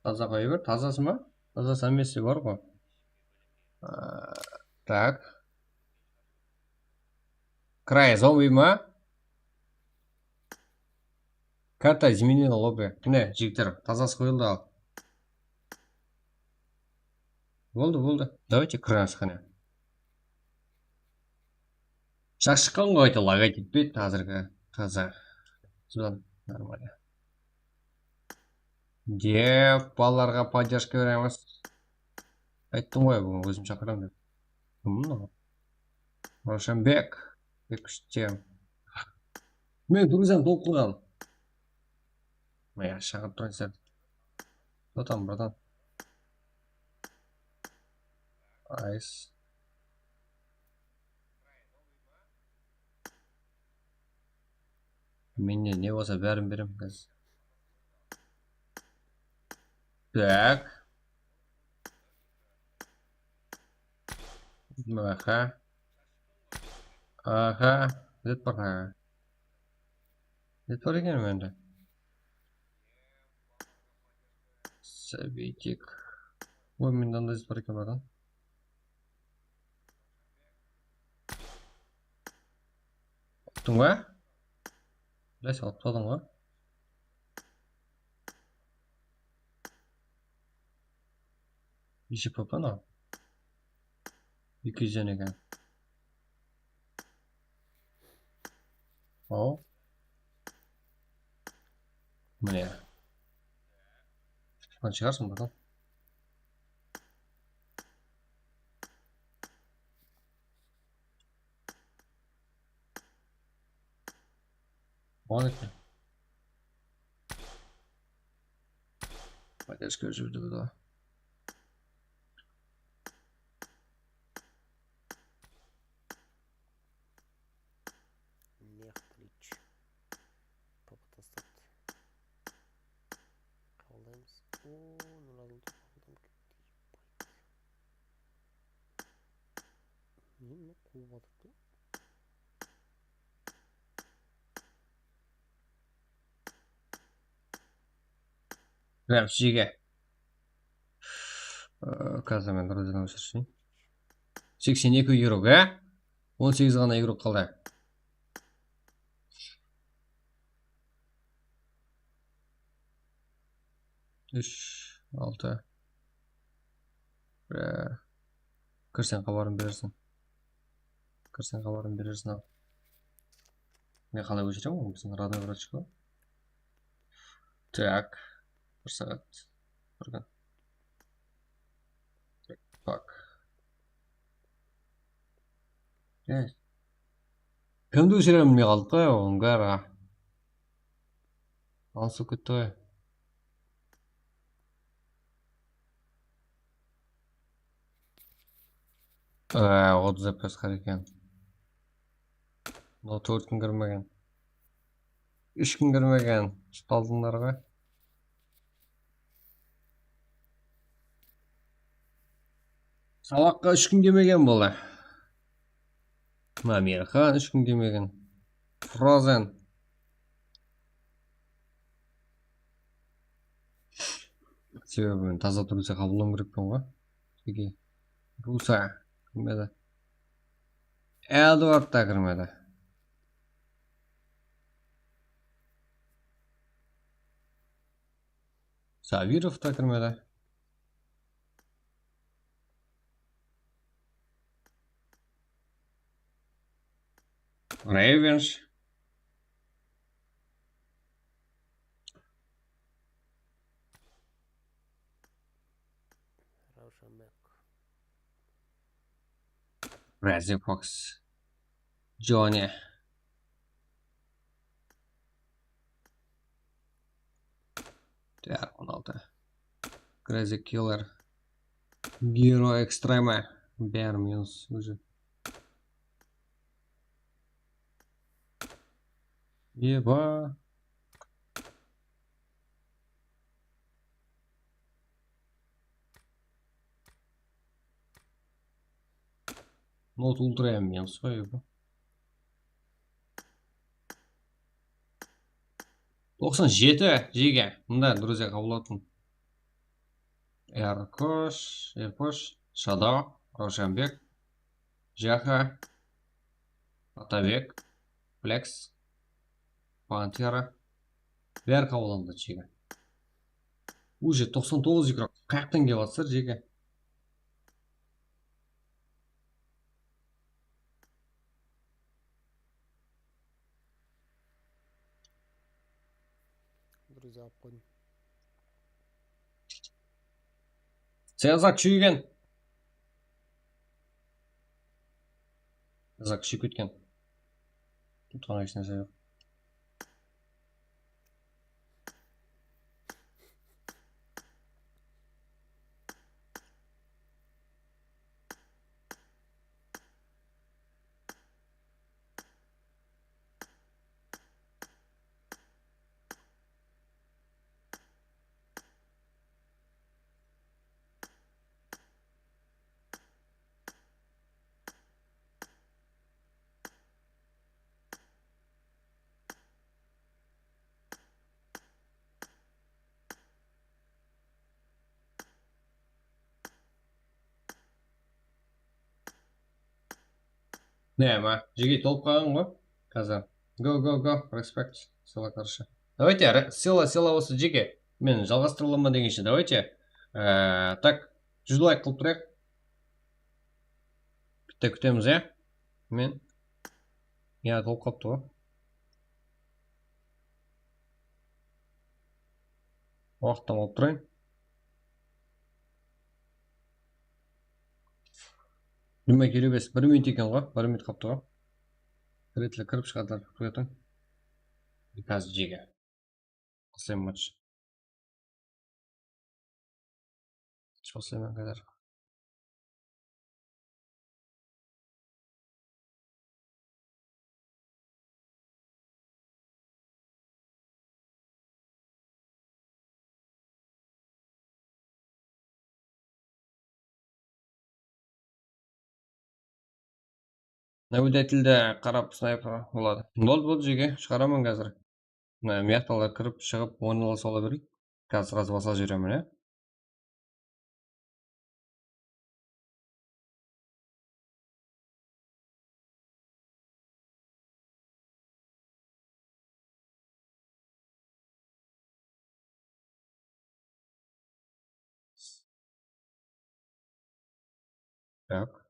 Taza qoya ber, tazası ma? Tazası hámmesi bar ǵoy. Aa, tak. Kray zombi ma? Karta izmenila lobby. Mine, jigitler, tazası qoyıldı al. Boldı, boldı. Давайте kırasız qáne. Jaqsı shıqqan ǵoy, áyte, lagay ketpeydi házirgi taza. Sodan нормально. Dep, balalarǵa поддержка beremiz. Ayttım ǵoy, búgin ózim shaqıramın dep. Kim mınaw? Ravshanbek. Eki-úsh tem. Men druzyan tolıp qalǵan. Maya, shaqırıp turayın sen. Что там, братан? Айс. Mende ne bolsa, bárin berem házir. Так. Aha. Aha. Zet bar, ha. Zet bar eken mende. Sábiytik. Oy, mende anday zet bar eken, bratан. Uttıń ba? Jay salıp tadıń ǵoy. Neshe P P mınaw? Eki júz eken. Aw. Mine. Shıqqan shıǵarsıń, bratан. Oǵan eken. Поддержка jiberdi bu da. Nex Bridge. Papa tasladı. Qabıldaymız. Oo, nol aldı, qabıldadım. Meni quwıp atırdı. Прям jege. Ee, házir men bir ózden óshirsheyim. Seksen eki igrok, á? On segiz ǵana igrok qaldı. Úsh, altı. Ee, kirseń xabarın berersiń. Kirseń xabarın berersiń al. Men qalay óshirem, ol biziń родной vrachko. Так. Bir saat. Bir kún. Так. Kimdi óshirerin bilmey qaldıq ǵoy, onıń bári. Alısıp ketti ǵoy. Aa, otız F P S qar eken. Mınaw tórt kún kirmegen. Úsh kún kirmegen. Shıqtı aldınlar ǵoy. Sabaqqa úsh kún kelmegen bola. Mına Miyirxan úsh kún kelmegen. Frozen. Sebebi men taza turmısa qabıllawım kerekpen ǵoy. Jeke. Rusa kirmedi. Edward ta kirmedi. Sabirov ta kirmedi. Revenge. Ravshanbek. Crazy Fox. Joni. Tayar, on altı. Crazy Killer. Giro Extreme. Bári minus ózi. Eba. Not Ultra M minus ǵoy bu. Toqsan jeti jege. Mında, друзья, qabıl aldım. Erkosh, Erkosh, Shadow, Ravshanbek, Jaha, Atabek, Flex, Pantera. Bári qabıl alındı jege. Уже toqsan toǵız игрок. Qayaqtan kep atsır jege. Друзья alıp qoydım. Sezak kúsheygen. Sezak kúsheyip ketken. Tutqan hesh nárse joq. Ne, ma, jigit tolıp qalǵan ǵoy. Házir. Go, go, go. Respect. Sala, короче. Давайте, re- sila, sila bolsa jeke. Men jalǵastırılaman degenshe, давайте. Ee, tak, júz layk qılıp turayıq. Bitta kútemiz, ya? Men. Ya, tolıp qalıptı ǵoy. Waqıttan alıp turayın. Jigirma kelibes, bir minut eken ǵoy, bir minut qalıptı ǵoy. Kiretler kirip shıǵadı, kúretin. Házir jege. Qısayın match. Qısayman qadar. Navigatilde qarap snayper boladı. Boldı, boldı, jeke, shıǵaraman házir. Mına, mıyaqtalar kirip, shıǵıp, oynala sola bereyik. Házir srazı basa jiberemen, ya. Так.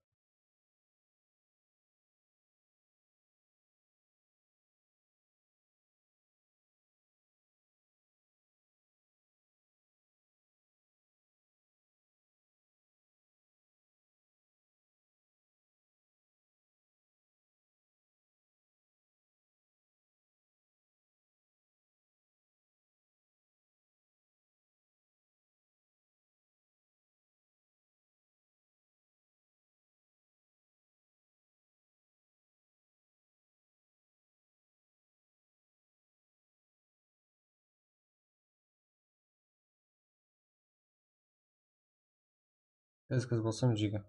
Eskisi bolsam jege.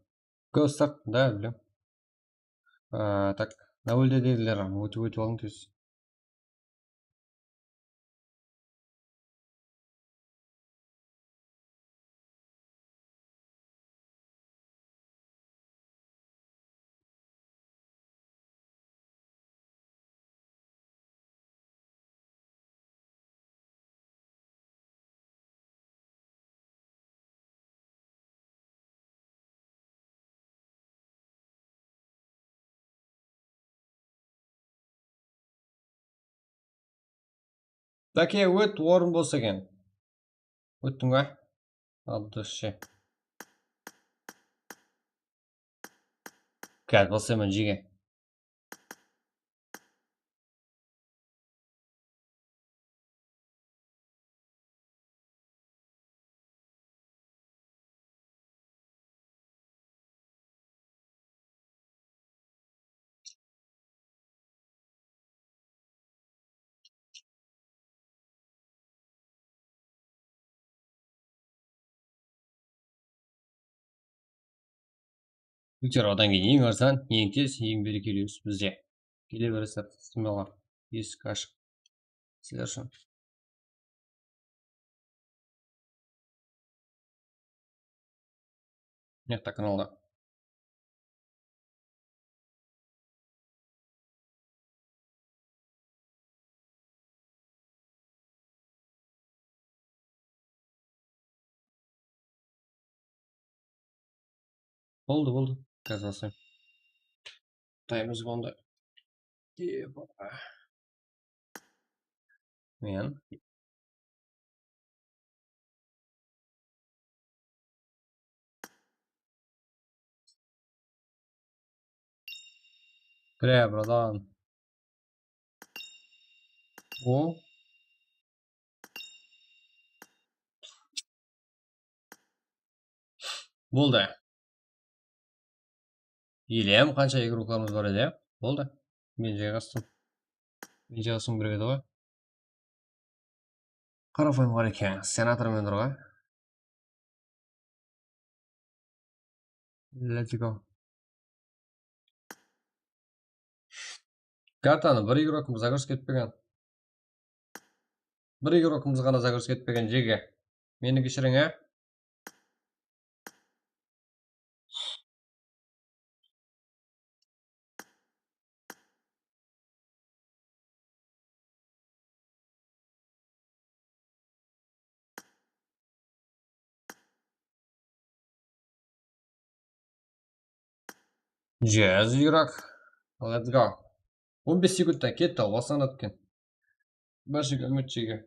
Ghost Ark, da, bilem. A, tak, Navildedegiler ótip, ótip alıń tez. Dake, ót, orın bos eken. Óttiń ba? Al, durıssha. Gel, baslayman, jege. Viktor, odan keyin eń arzan, eń tez, eń berekeli usı bizde. Kele beresiz, smallar. Esik ashıq. Sizler ushın. Mıyaqta kanalda. Boldı, boldı. Gaz basayım. Taymız boldı. Epa. Men. Кре, братан. O. Boldı. Elem qansha igroklarımız bar edi, ya? Boldı. Men jayǵastım. Men jayǵastım, bir edi ǵoy. Qarapayım bar eken, senator men turǵa. Let's go. Kartanı bir igrokımız zagruzik etpegen. Bir igrokımız ǵana zagruzik etpegen, jege. Meni keshiriń, á. Jaz, Yurak. Let's go. On bes sekundta ketti, al, baslanat eken. Bárshege úmit, jege.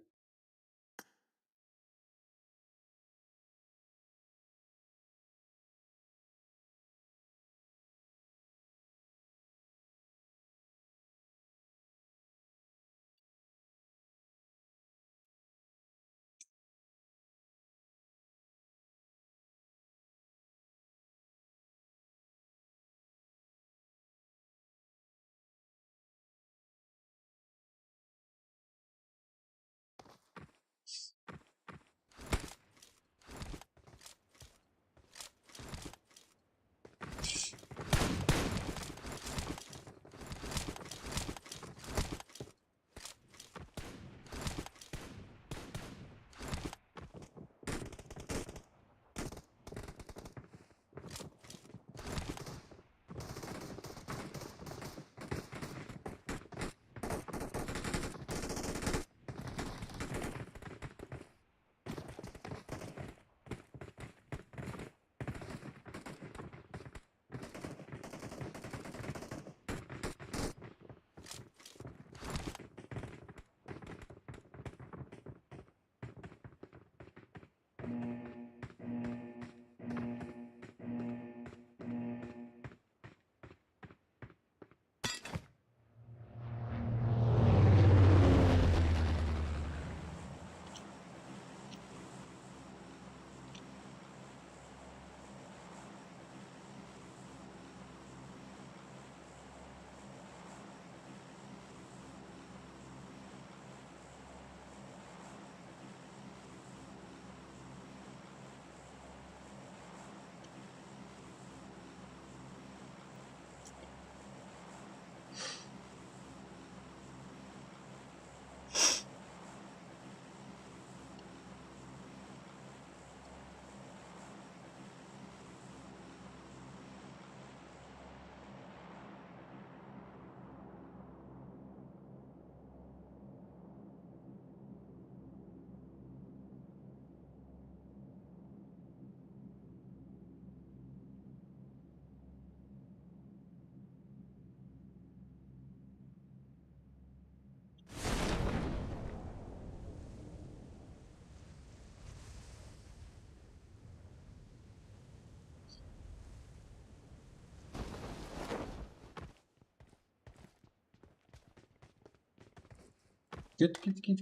Ket, ket, ket.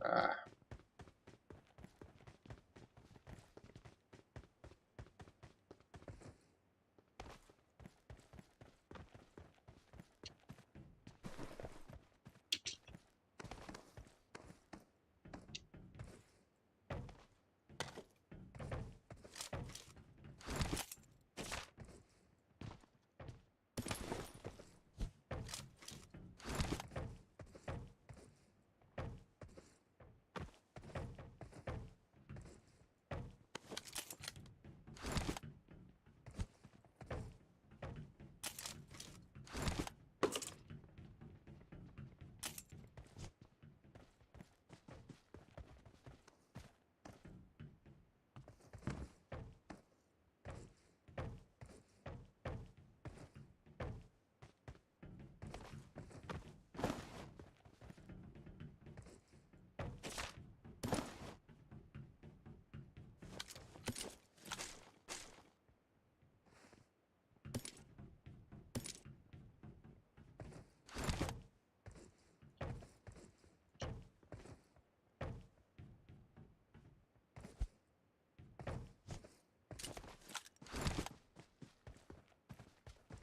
Ah.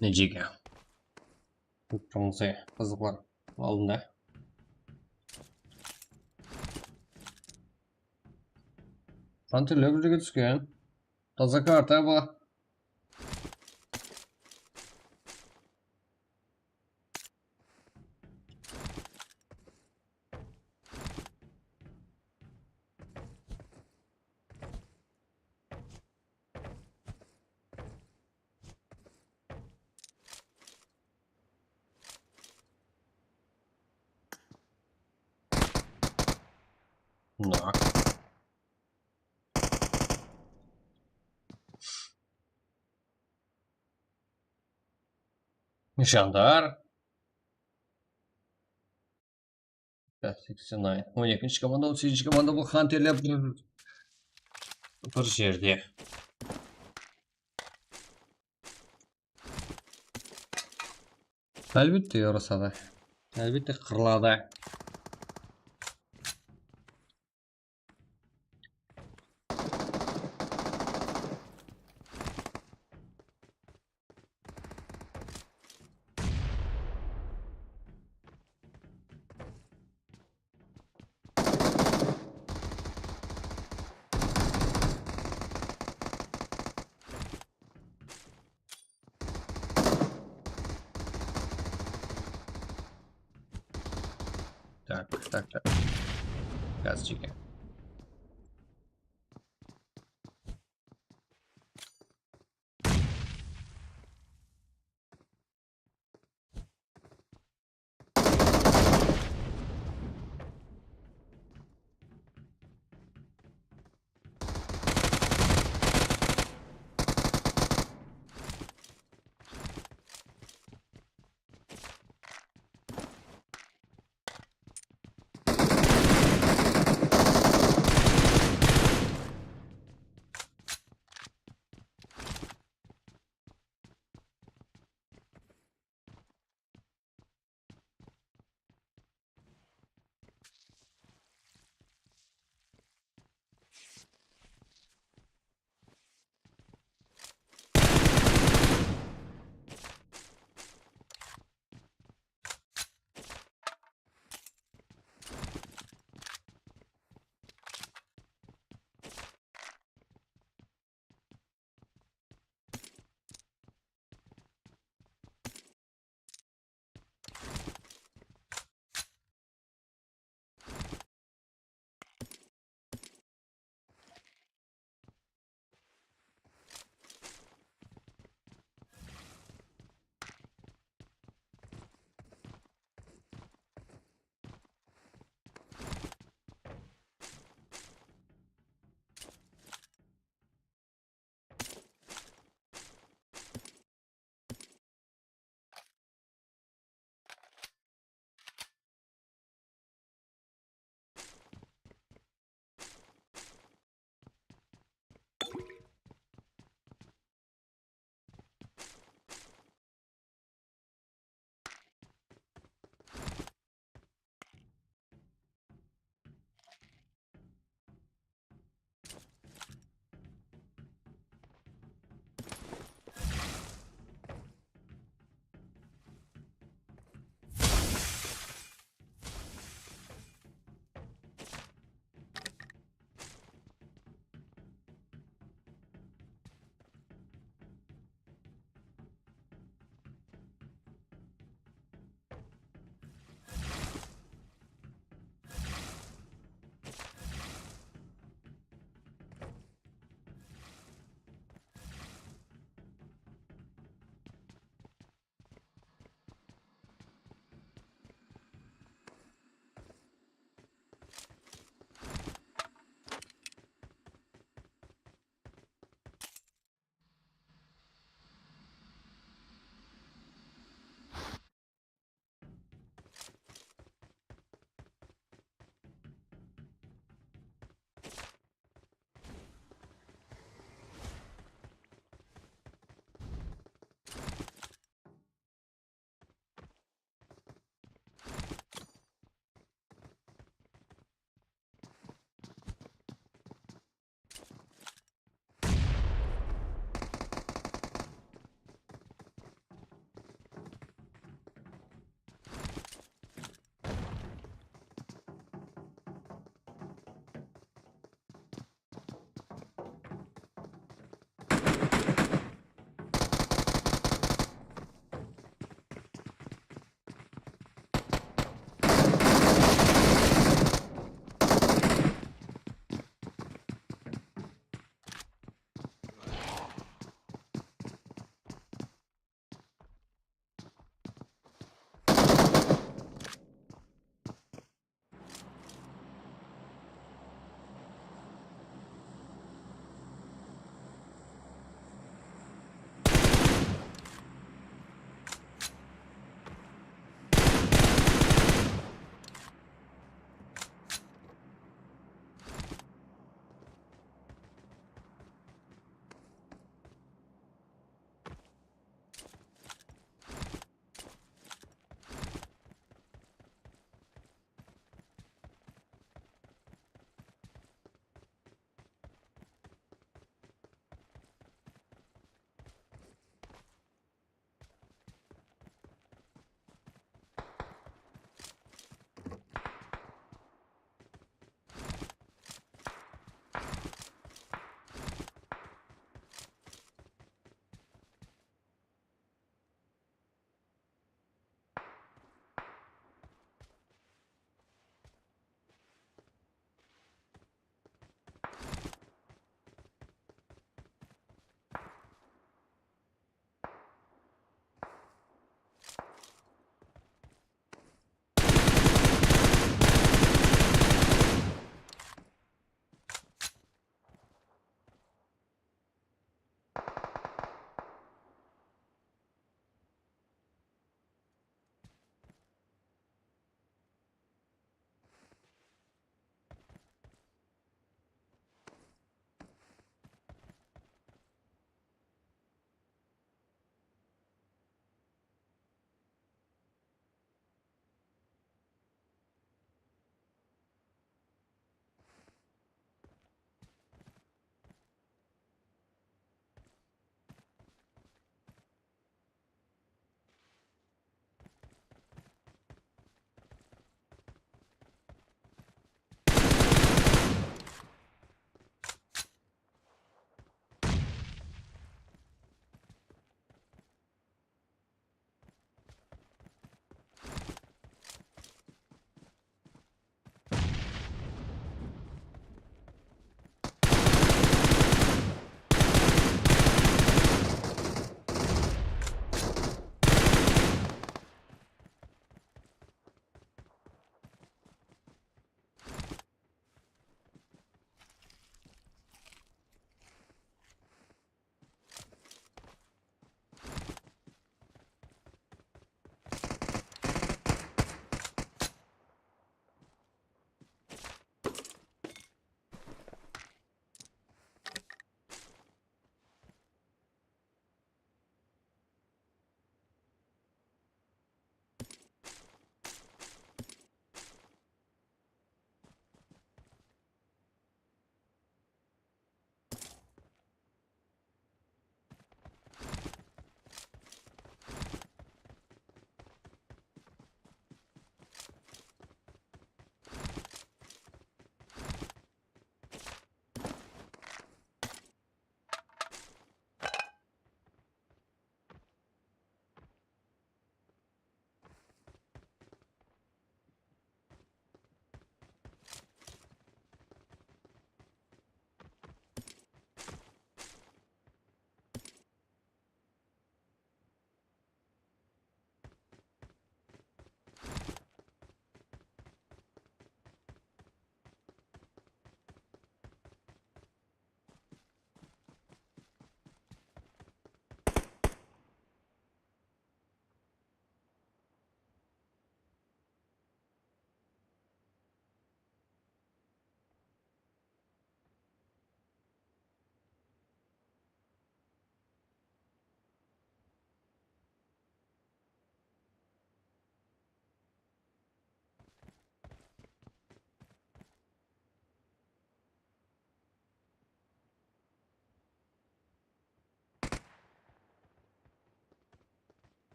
Ne jege? Tuwıqtıń qızıqlar aldında. Qanteler bir jerge túsken. Taza karta ba? Nak. Nishanda. Seksen on ekinshi komanda, on segizinshi komanda, bul xanterler bir, bir jerde. Álbette, yorasadı. Álbette, qırıladı. Tak, tak, tak. Gaz çeke.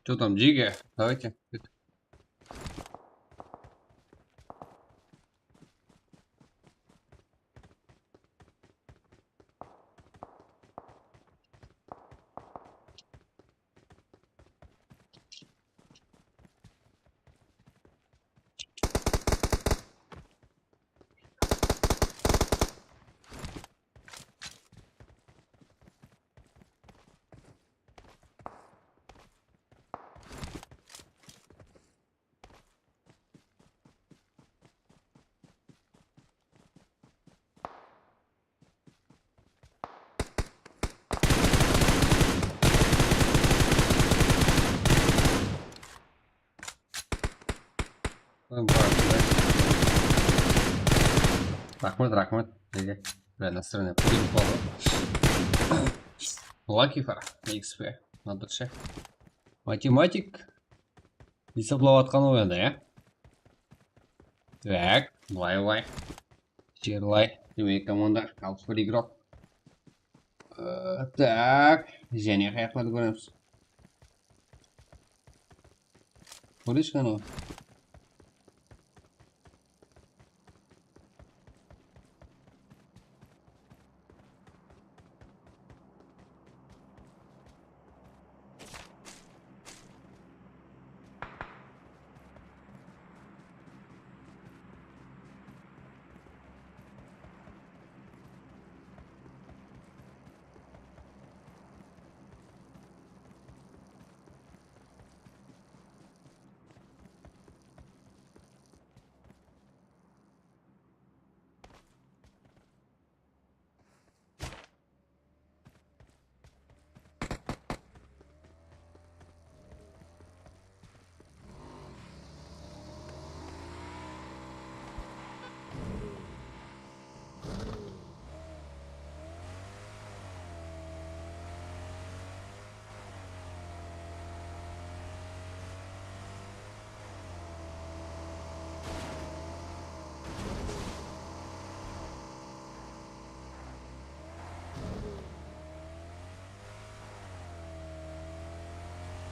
Что там, Джиги? Давайте. Raxmet, raxmet. Nege? Bля, настроение púrip qaldı. Lucky for X P. Nadırshı. Matematik. Esaplap atqan ol endi, ya. Tak, bılay, bılay. Jerlay, demek, komanda, alpıs bir igrok. Ee, tak, jáne qayaqlardı kóremiz. Kóresiz qana.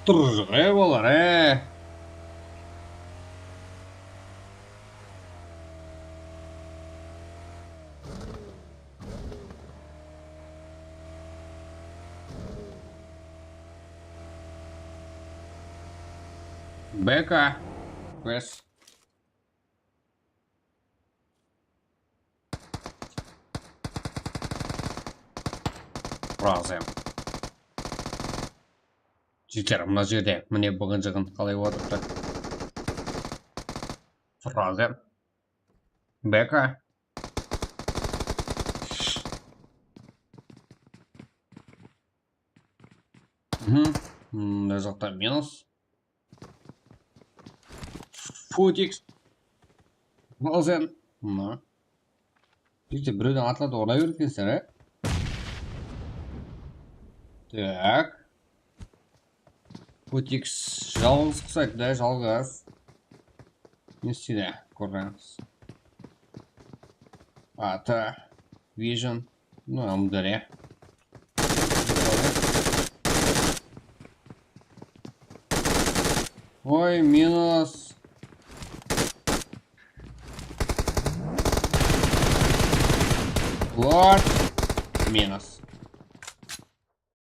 Turjıq, e, olar, e. B K. Bes. Razı. Jeter, mına jerde, mine, bıǵın-jıǵın qalay otırıptı. Razı. B K. Mhm. Mına jaqta minus. Futix. Balzen. Mına. Jigitler, birewden atladı, ura beredi ekensizler, e? Tak. Futix jalǵız qusaydı da, jalǵız. Ne isteydi? Kóremiz. Ata. Vision. Ну, Амдария. Oy, minus. Lord. Minus.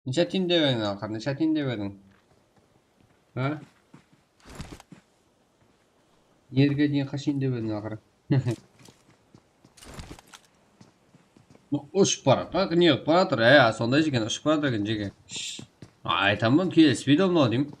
Neshe atayın dep ediń, aqır? Neshe atayın dep ediń? Ha? Nerge deyin qashayın dep ediń, aqır? Ushıp baratır, ne qılıp baratır, e, sonday eken, ushıp baratır eken, jeke. Aytaman, kelispeydi mınaw deymen.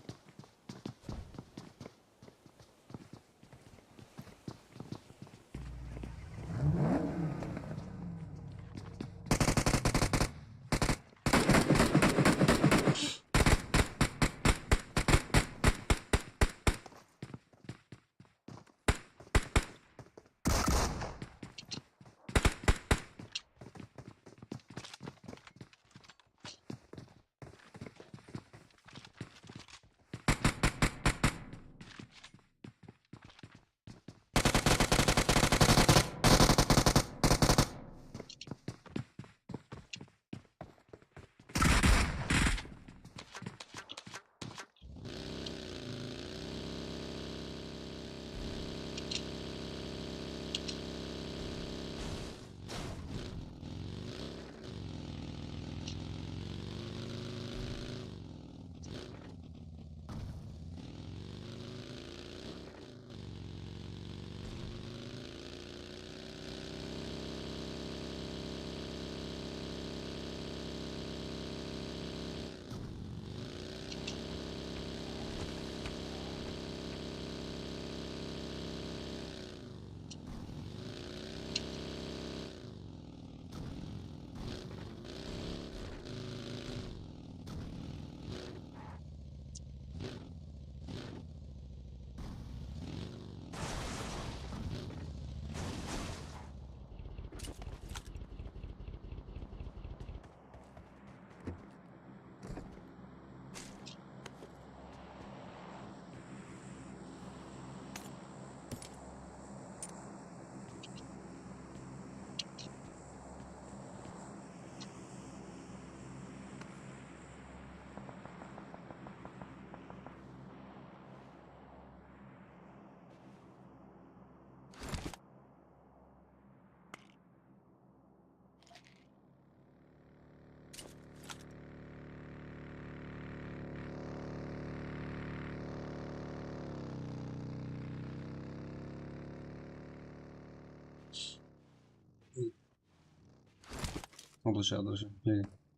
Дурыс, дурыс.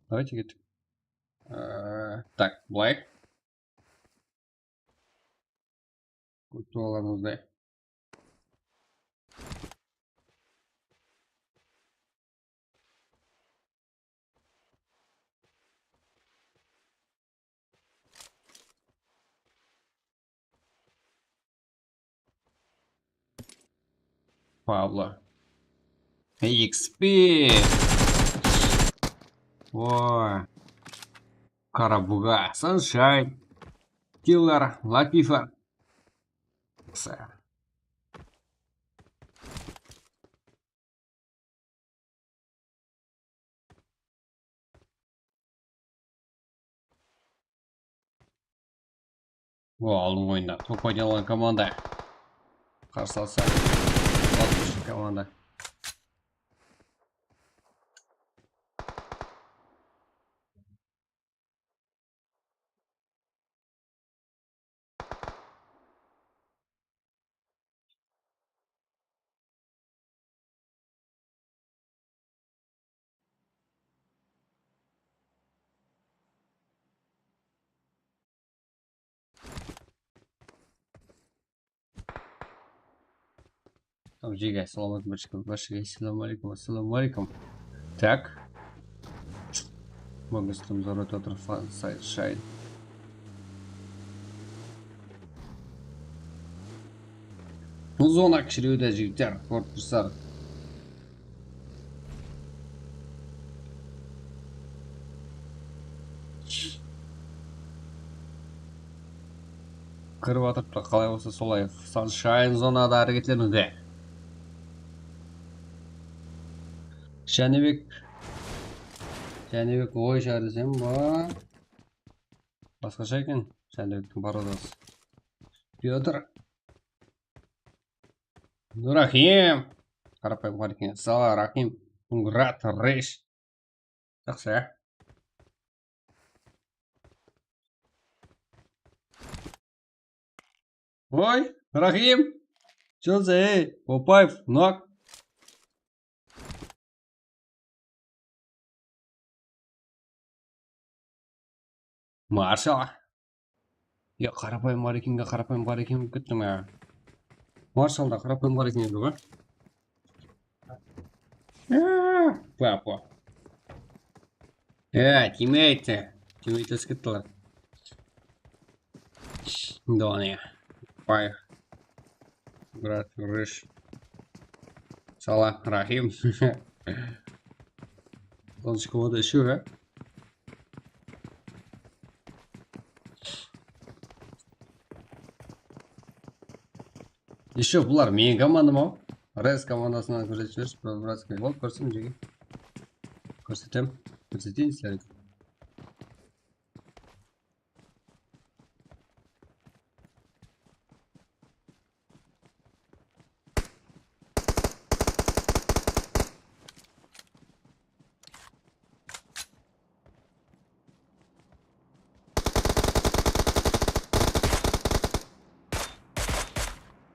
Давайте kettik. Ee, tak, bılay. Kútip alamız da. Pablo. X P. O. Karabuga, Sunshine, Killer, Latifa. Qısa. O, aldınǵı oyında top oynay alǵan komanda. Qarsı alsa, komanda. Tamam, jege, assalamu aleykum, barshege, assalamu aleykum, assalamu aleykum. Tak. Búgin üstümizde rota turıp, Sunshine. Bul zona kishirewde, jigitler, korpuslar. Kirip atırıptı, qalay bolsa solay. Sunshine zonada háreketlenudi. Jánibek. Jánibek, oy, shar desem, ba. Basqasha eken Jánibektiń borodası. Pyotr. Raxim. Qarapayım bar eken. Sala, Raxim. Murat, Resh. Jaqsı, ya. Oy, Raxim. Jose, Opaev, Nok. Marshal. Ya, qarapayım bar ekenge, qarapayım bar eken, kettim ya. Marshalda qarapayım bar eken edi ǵoy. Papa. Ya, teammate. Teammate ósip kettiler. Done. Pay. Brat, Resh. Sala, Raxim. Sonısh kvoda ещё, ha? Ещё bular meniń komandam-aw. Res komandasınan kórsetip jibershi, bratskiy. Ol kórsin, jege. Kórsetem. Kórseteyin sizlerge.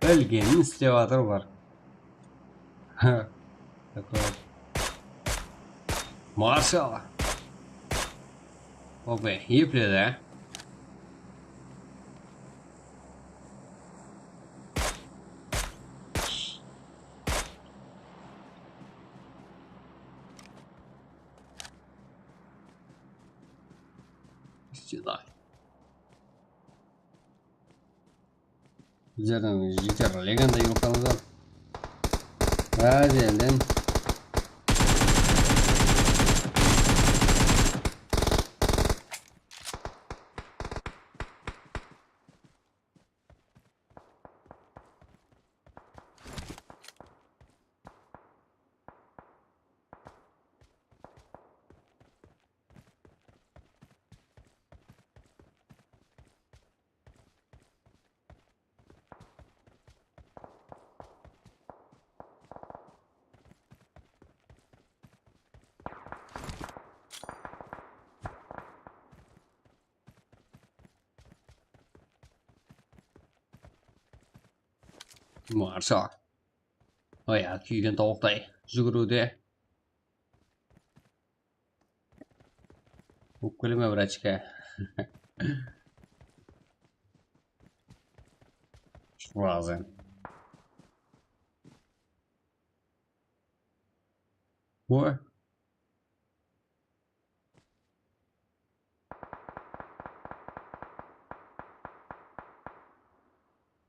Bilgenin islep atır bar. Marshal. Ope, epledi, á. Bizlerden jigitler legenda yıqıp qaldı. Házirden. Marshal. Ayaǵı kúygen tawıqtay júgiriwde. Ópkeleme, brachka. Shıqpay qalsın. Oy.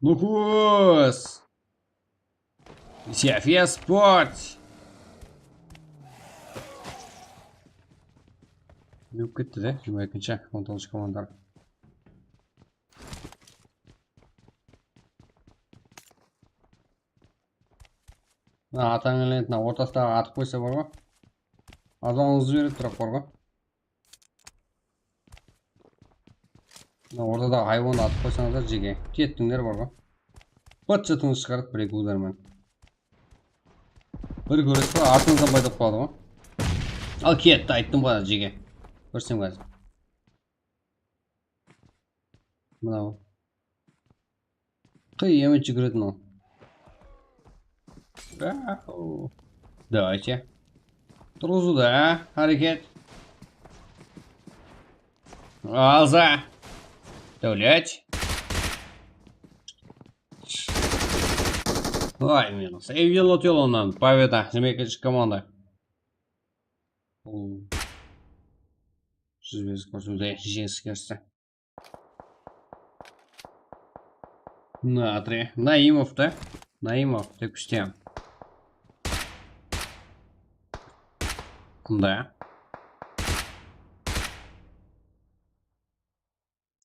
Nukus! Sefiya Sport! Júrip ketti de, jigirma ekinshi, on toǵızınshı komanda. Mına atańnıń lentına ortasındaǵı atıp qoysa bar ǵo. Azanıńızdı berip turaq bar ǵo. Mına ortadaǵı haywandı atıp qoysańızlar jege. Kettińler bar ǵo. Bıt-jıtıńızdı shıǵarıp bir-eki udarmen. Bir kóresiz ba, artıńızdan payda qıladı ǵo. Al ketti, ayttım ǵo jege. Kórsem házir. Mınaw. Qıyamet júgiredi mınaw. Bravo. Давайте. Turǵızıwda háreket. Alza. Dáwlet. Ay, minus. Evgel Otelonnan. Победа. Jigirma ekinshi komanda. Bul júz bes kórsimde jeńiske eriste. Natri. Naimov da. Naimov dep kústem. Mında.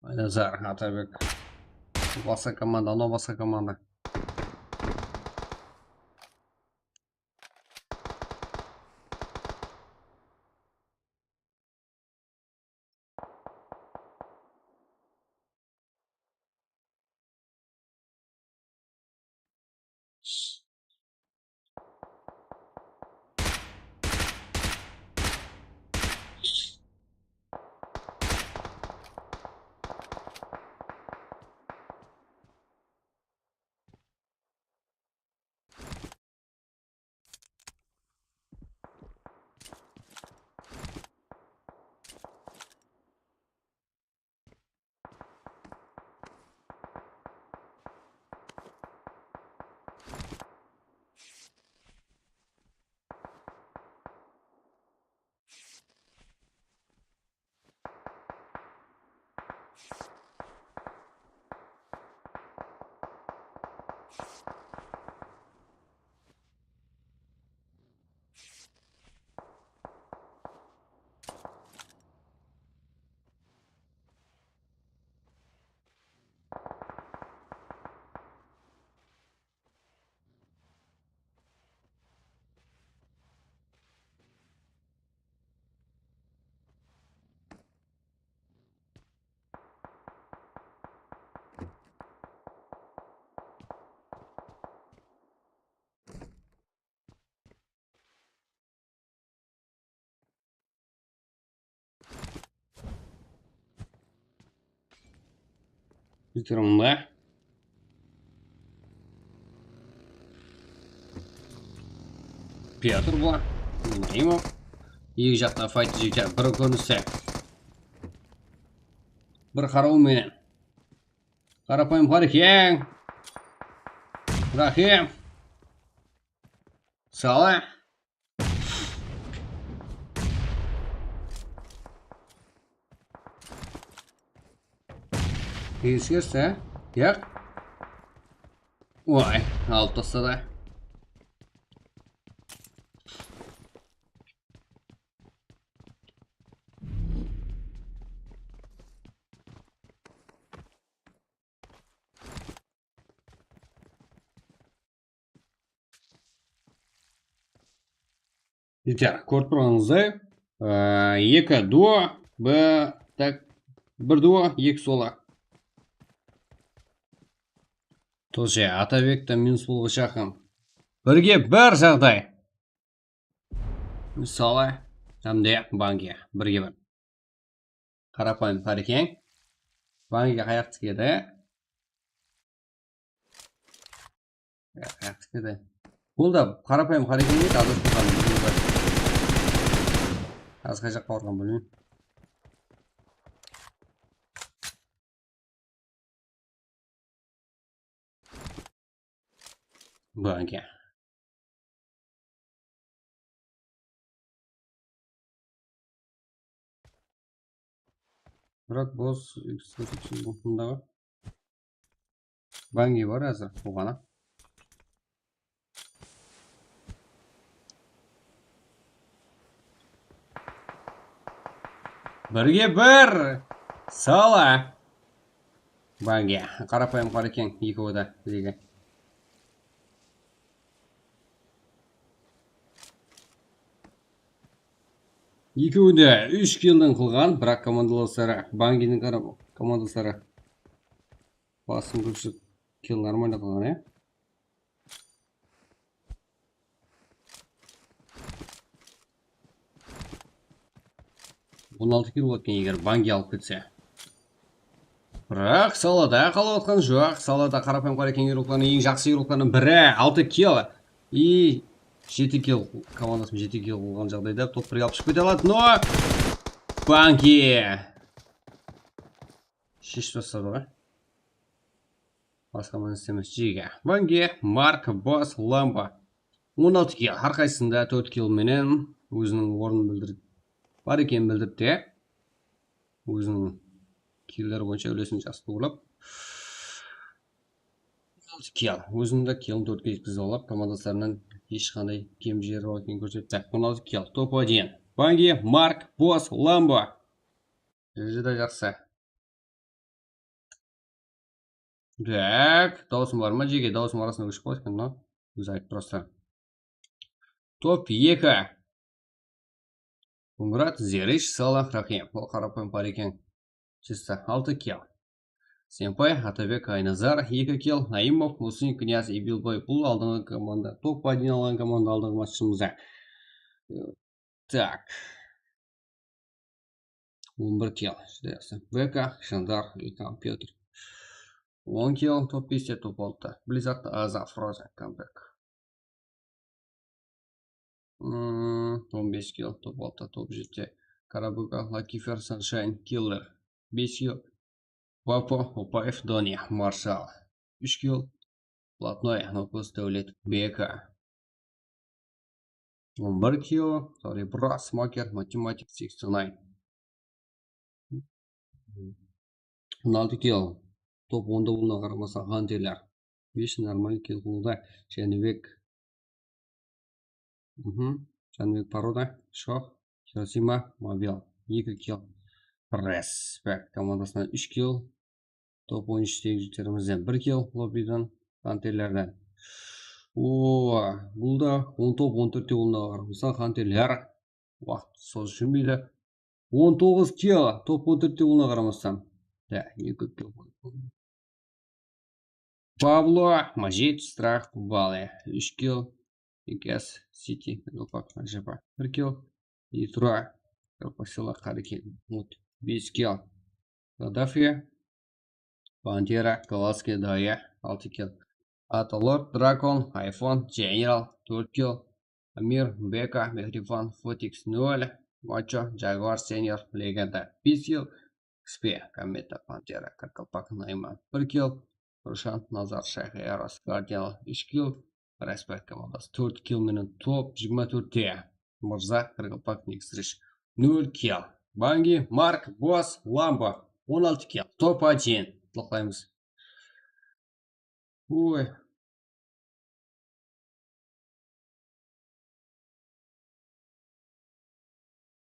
Nazar, Atabek. Basqa komanda, anaw basqa komanda. Bitirindi. Pyotr bul. Bilmeymen. Eki jaqta fayt jeke bir kóriniste. Bir qarawı menen. Qarapayım Qarikeń. Rahim. Sala. Eskerse, yaq. Oy, alıp tasladı. Jete, kórip turǵanıńızday, e, eki duo, bir, tak, bir duo, eki solo. Тоже Atabekten minus bolıwǵa jaqın. Birge bir jaǵday. Мысалы, hám de bange birge bir. Qarapayım Qarikeń. Bange qayaq tikedi? Ya, qayaq tikedi? Bul da Qarapayım Qarikeń edi, adasıp qaldım. Házir qay jaqqa barǵan bilmeymen. Bangi. Biraq bos mındaǵı Bangi bar házir, buǵana. Birge bir! Sala! Bangi. Qarapayım qara eken, ekewi de birge. Ekewi de úsh killden qılǵan, biraq komandalasları, Banginiń qara-, komandalasları basım kópshilik kill normalno qılǵan, ya. On altı kill boladı eken, eger Bangi alıp ketse. Biraq Salada qalap atqan joq. Salada qarapayım qara eken, heyroqlarınıń eń jaqsı heyroqlarınıń biri, altı kill. I jeti kill, komandasın jeti kill qılǵan jaǵdayda top birge alıp shıǵıp kete aladı. No! Bangi! Sheship tasladı ǵoy. Basqa mánisi emes, jege. Bangi, Mark, Bas, Lamba. On altı kill, hár qaysısında tórt kill menen óziniń ornın bildirip, bar ekenin bildiripti, ya. Óziniń killer boyınsha úlesin jaqsı toǵırlap. On altı kill, óziniń de killin tórtke jetkizip alap, komandaslarınan hesh qanday kem jeri bar ekenin kórsetti. On altı kill, top один. Bangi, Mark, Bos, Lamba. Júdá jaqsı. Tak, dawısıń bar ma, jege? Dawısıń arasında óship qaladı eken mınaw. Ózi aytıp turasın. Top eki. Murat, Zerish, Salah, Rahim. Ol qarapayım bar eken. Чисто altı kill. Senpay, Atabek, Aynazar, eki kill. Naimov, Musin, Knyaz, Ibilbay. Bul aldınǵı komanda. Top один alǵan komanda aldınǵı matchımızda. Tak. On bir kill. Júdá jaqsı. Beka, Jandar, Ilham, Pyotr. On kill, top beste, top altıda. Blizzard, Aza, Frozen, Comeback. Hmm, on bes kill, top altıda, top jeti. Karabuka, Lakifer, Sunshine, Killer. Bes kill. Vapo, Opaev, Doni, Marshal. Úsh kill. Blatnoy, Nokos, Davlet, Beka. On bir kill. Sorry, Bro, Smoker, Matematik, sixty nine. On altı kill. Top onda bolǵanına qaramastan, Hunterler. Besh normal kill qılıwda. Jánibek. Mhm. Jánibek Paroda, Shoh, Hirosima, Mobil. Eki kill. Respekt komandasınan úsh kill. Top on úsh jigitlerimizden bir kill, lobbiden, Hunterlerden. Oo, bul da on top on tórtte bolǵanına qaramastan, Hunterler waqıt sozıp júrmeydi. On toǵız kill, top on tórtte bolǵanına qaramastan. Da, eń kóp kill. Pablo, Majid, Strah, Bale, úsh kill. Ikas, Siti, Gopak, Ajaba, bir kill. Itura, Kapasila, Qarikin, Mut, bes kill. Gaddafi, Pantera, Kalaske, Daya, altı kill. Atalord, Drakon, iPhone, General, tórt kill. Amir, Beka, Mehribon, Fotix, nol. Macho, Jaguar, Senior, Legenda, bes kill. Xpe, Kometa, Pantera, Qaraqalpaq, Nayman, bir kill. Rushan, Nazar, Shayx, Eros, Guardian, úsh kill. Respekt komandası tórt kill menen top jigirma tórtte. Mırza, Qaraqalpaq, Nextrish, nol kill. Bangi, Mark, Bos, Lamba, on altı kill. Top один. Qutlaqlaymız. Oy.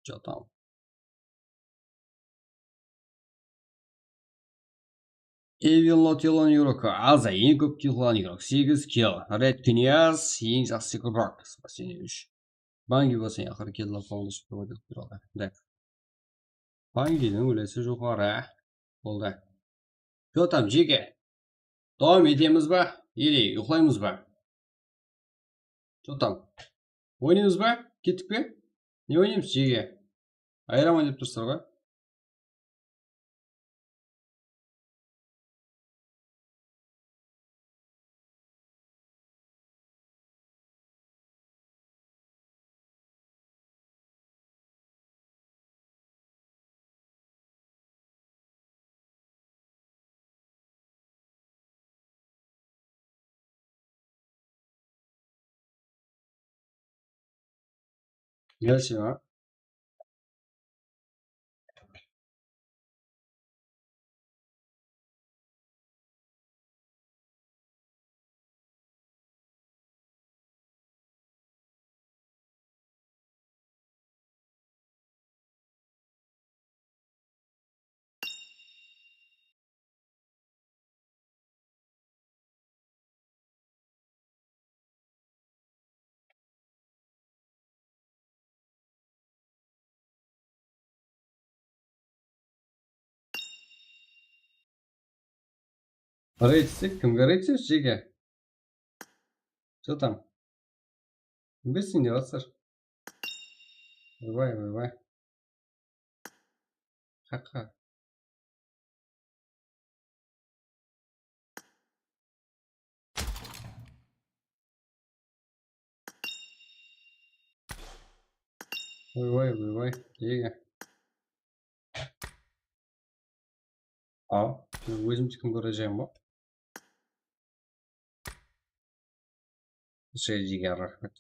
Что там? Evil Lotelon Yurok, Aza, eń kóp kill qılǵan Yurok, segiz kill. Red Knyaz, eń jaqsı Yurok, spasение úsh. Bangi bolsa, aqırı kill qılǵan. Bangidiń úlesi joqarı. Boldı. Что там, jeke? Dawam etemiz ba? Ele uyqılaymız ba? Что там? Oynaymız ba? Kettik pe? Ne oynaymız, jeke? Ayıraman dep tursızlar ǵoy. Gel shıǵa. Reyd etsek, kimge reyd etsemiz, jeke? Что там? Kimge isteyin dep atsır? Oybay, oybay. Haqa. Oybay, oybay. Jege. A, ózimdikini kórejegim ba? Jege, raxmet.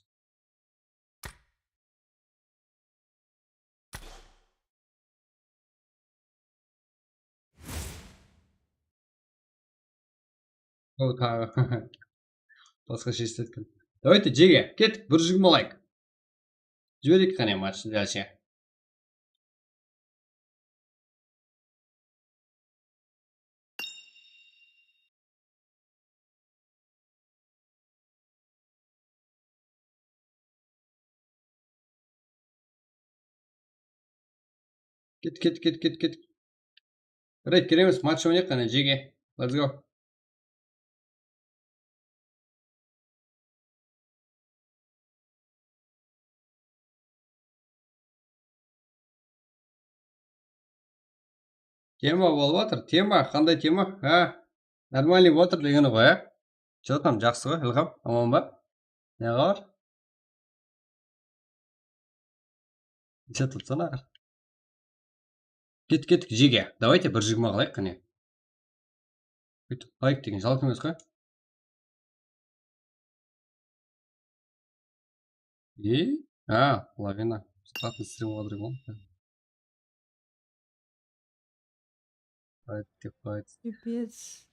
O, taǵı. Basqa jestetken. Давайте, jege, kettik, bir júz jigirma layk. Jibereyik qáne matchti dálshe. Ket, ket, ket, ket, ket. Reyd kiremiz, match oynayıq qáne, jege. Let's go. Tema bolıp atır, tema, qanday tema? Ha? Нормальный bolıp atır degeni ǵoy, á? Что там, jaqsı ǵoy, Ilham, aman ba? Ne xabar? Neshede turıpsań, aǵa? Kettik, kettik, jege. Давайте, bir júz jigirma qılayıq, qáne. Búytip, layk degen jalqı emes ǵoy. E? A, половина. Бесплатный стрим qıla bergen. Qayt, dep qayt. Пипец.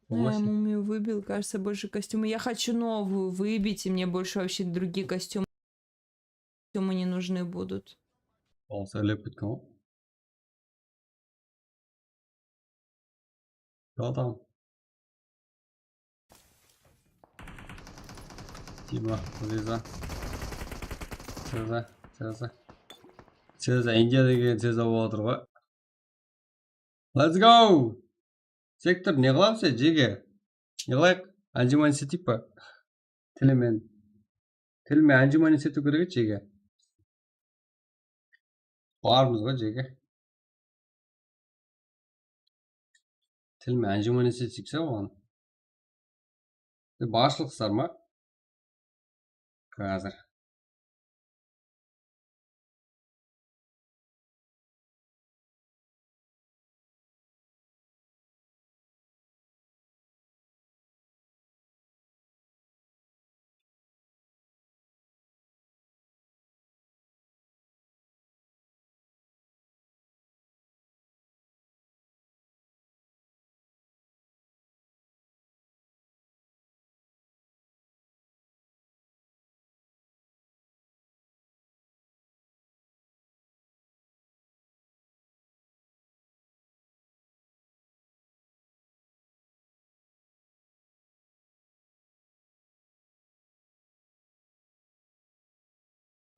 Bolmasa. Я мумию выбил, кажется, больше костюмы. Я хочу новую выбить, и мне больше вообще другие костюмы не нужны будут. Bolsa ilep ketken ǵoy. Что там? Дима, Лиза. Сёзі, сёзі. Сёзі, Индия деген сёзі bolıp atır ǵoy. Let's go! Sektor, ne qılamız sen, jege? Ne qılayıq? Anjumani isletippe? Tilimen. Tilime anjumani isletiw kerek edi, jege. Barmız ǵoy, jege. Tilime anjumani isletsek, oǵan. E, basshılıq qısar ma? Házir.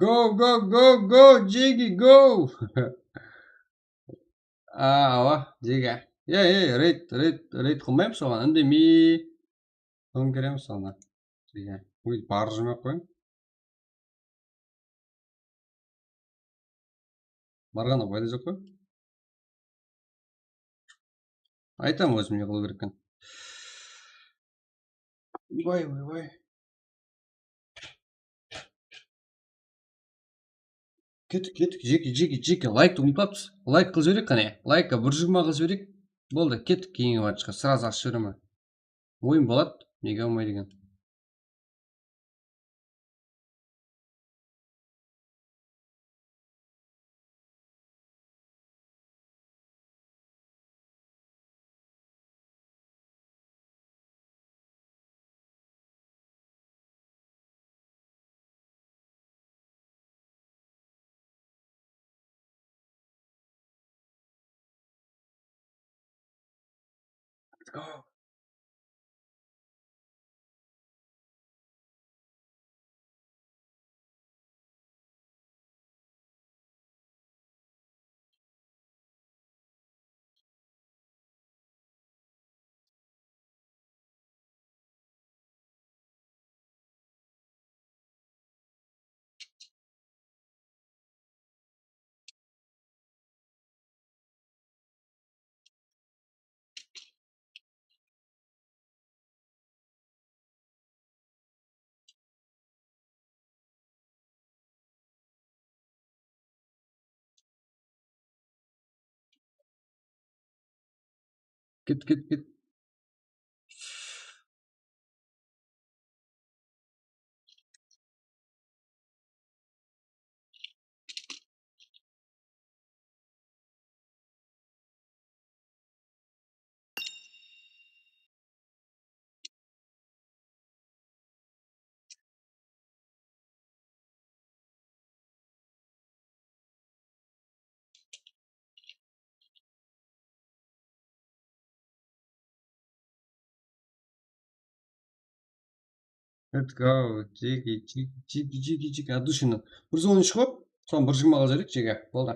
Go, go, go, go, jege, go! A, awa, jege. Ey, ey, reyd, reyd, reyd qılmaymız oǵan, indemey. Tóńkeremiz onı. Jege. Uy, barıp júrmey-aq qoyıń. Barǵanda payda joq ǵoy. Aytam ózim ne qılıw kerek eken. Oybay, oybay. Kettik, kettik, jeke, jeke, jeke, layktı umıtıp atırmız. Layk qılıp jibereyik qáne. Laykqa bir júz jigirma qılıp jibereyik. Boldı, kettik keyingi matchqa. Srazı ashıp jiberemen. Oyın boladı, nege bolmaydı eken. go. Ket, ket, ket. Let's go, Jeki, Jeki, Jeki, Jeki, Jeki, от души. Bir júz on úsh qo, son bir jigirma qılajaq edik, Jeki. Boldı.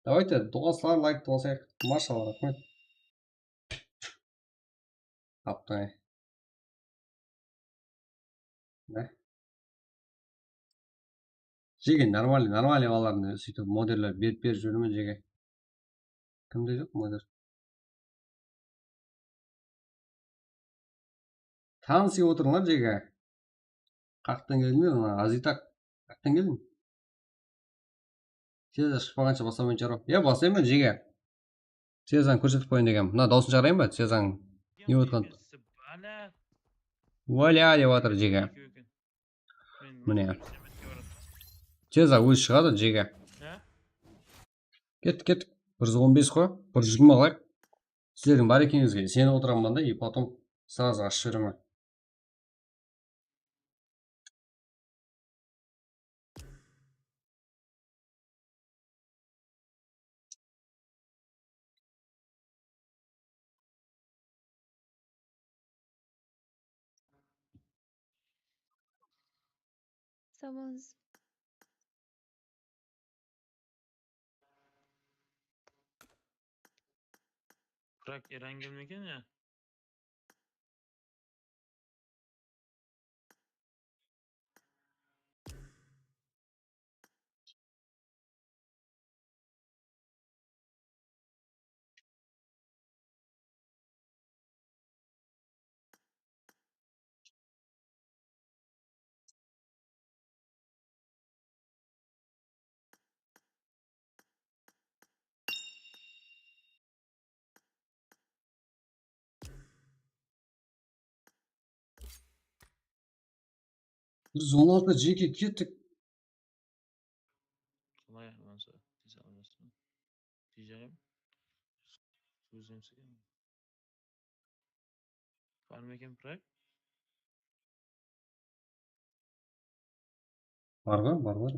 Давайте, doslar, layk basayıq. Mashallah, raxmet. Taptı. Ne? Jeki, нормальный, нормальный balalardı sóytip modeller berip, berip júrme, Jeki. Kimde joq model? Tanısıp otırıńlar, Jeki. Qaqtan keldiń be, mına Azitak? Qaqtan keldiń? Tez shıqpaǵansha baslamayın shıǵar. Ya, baslayman, Jeki. Tezden kórsetip qoyın degen. Mına dawısın shıǵarayın ba? Tezden ne otqan? Valya dep atır, Jeki. Mine. Tezden ózi shıǵadı, Jeki. Kettik, kettik. Bir júz on bes qo. Bir júz jigirma alayıq. Sizlerdiń bar ekenińizge isenip otıraman da, и потом сразу ashıp jiberemen. Sawmız. Prag Eran kelmegen ya. Bir júz on altı, Jeki, kettik. Qalay, Alonso? Tez Alonso. Tiyjagım. Ózimizge. Barma eken, Prag? Bar ǵoy, bar, bar.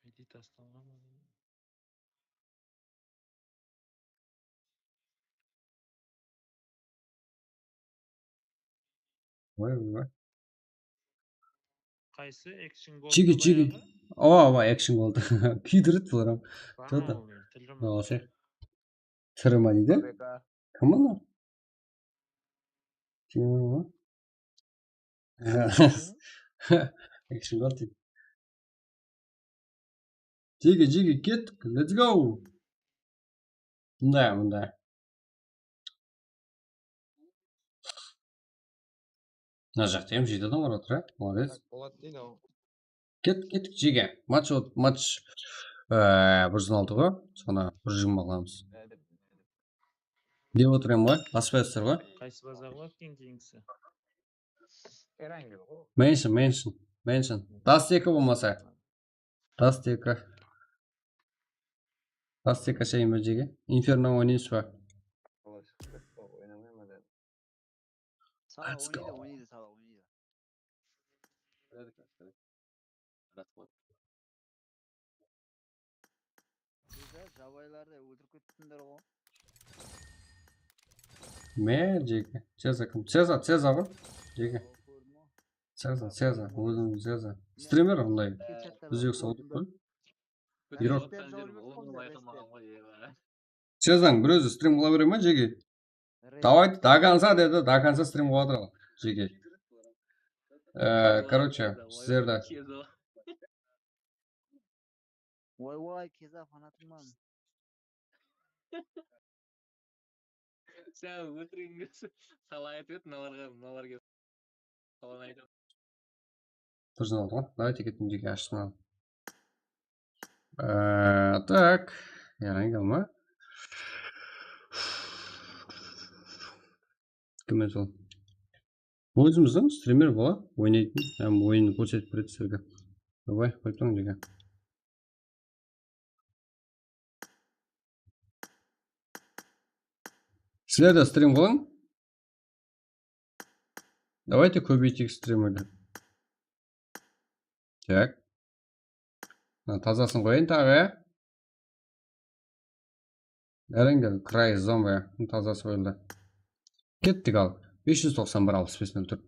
Aydi taslanǵan. Vay, vay, vay. Qaysı? Action Gold Jeki, Jeki. Awa, awa, Action Gold. Kiydiredi bular ham. Bar ma ol? Tiri ma? Tiri ma deydi? Kim bunlar? Kim? Action Gold deydi. Jeki, Jeki, kettik. Let's go. Mında, mında. Mına jaqta ham jeti adam barıp atır, a? Молодец. Boladı deydi-aw. Kettik, kettik, Jeki. Match, match, e, bir júz on altı ǵoy. Sonı bir júz jigirma qılamız. Dep otırman ǵoy, basıp atırlar ǵoy. Qaysı bazar ǵoy, keyin keyingisi? Erangel ǵoy. Mention, mention, mention. Dast eki bolmasa. Dast eki. Dast eki ashayın ba, jeke? Inferno oynaysız ba? Let's go. Sala oynaydı, oynaydı, Sala oynaydı. Bizde jabaylardı óltirip ketiptińler ǵoy. Me, jeke. Ceza kim? Ceza, Ceza ǵoy. Jeke. Ceza, Ceza. Ózim Ceza. Streamer bunday. Biz yoqsa otırıp tur. Birok. Cezań bir ózi strim qıla bere ma, jeke? Давайте, до конца dedi, до конца strim qıla atır, jeke. Ee, короче, sizlerde. Oy, oy, Keza fanatımman. Sen ótirigińe Sala aytıp edi, mınalarǵa, mınalar kelip. Salanı aytıp. Durıs aldı ǵoy. Давайте ketim, jeke, ashsın. Ee, так. Erangel ma? Kim edi ol? Ózimizdiń streamer bola oynaytın hám oyının kórsetip beredi sizlerge. Давай, qoyıp turıń, jeke. Sizler de strim qılıń. Давайте kóbeyteyik strimlerdi. Так. Mına tazasın qoyayın taǵı, ya. Erangel, Cry Zombie. Mına tazası qoyıldı. Kettik al. Bes júz toqsan bir, alpıs bes, nol tórt.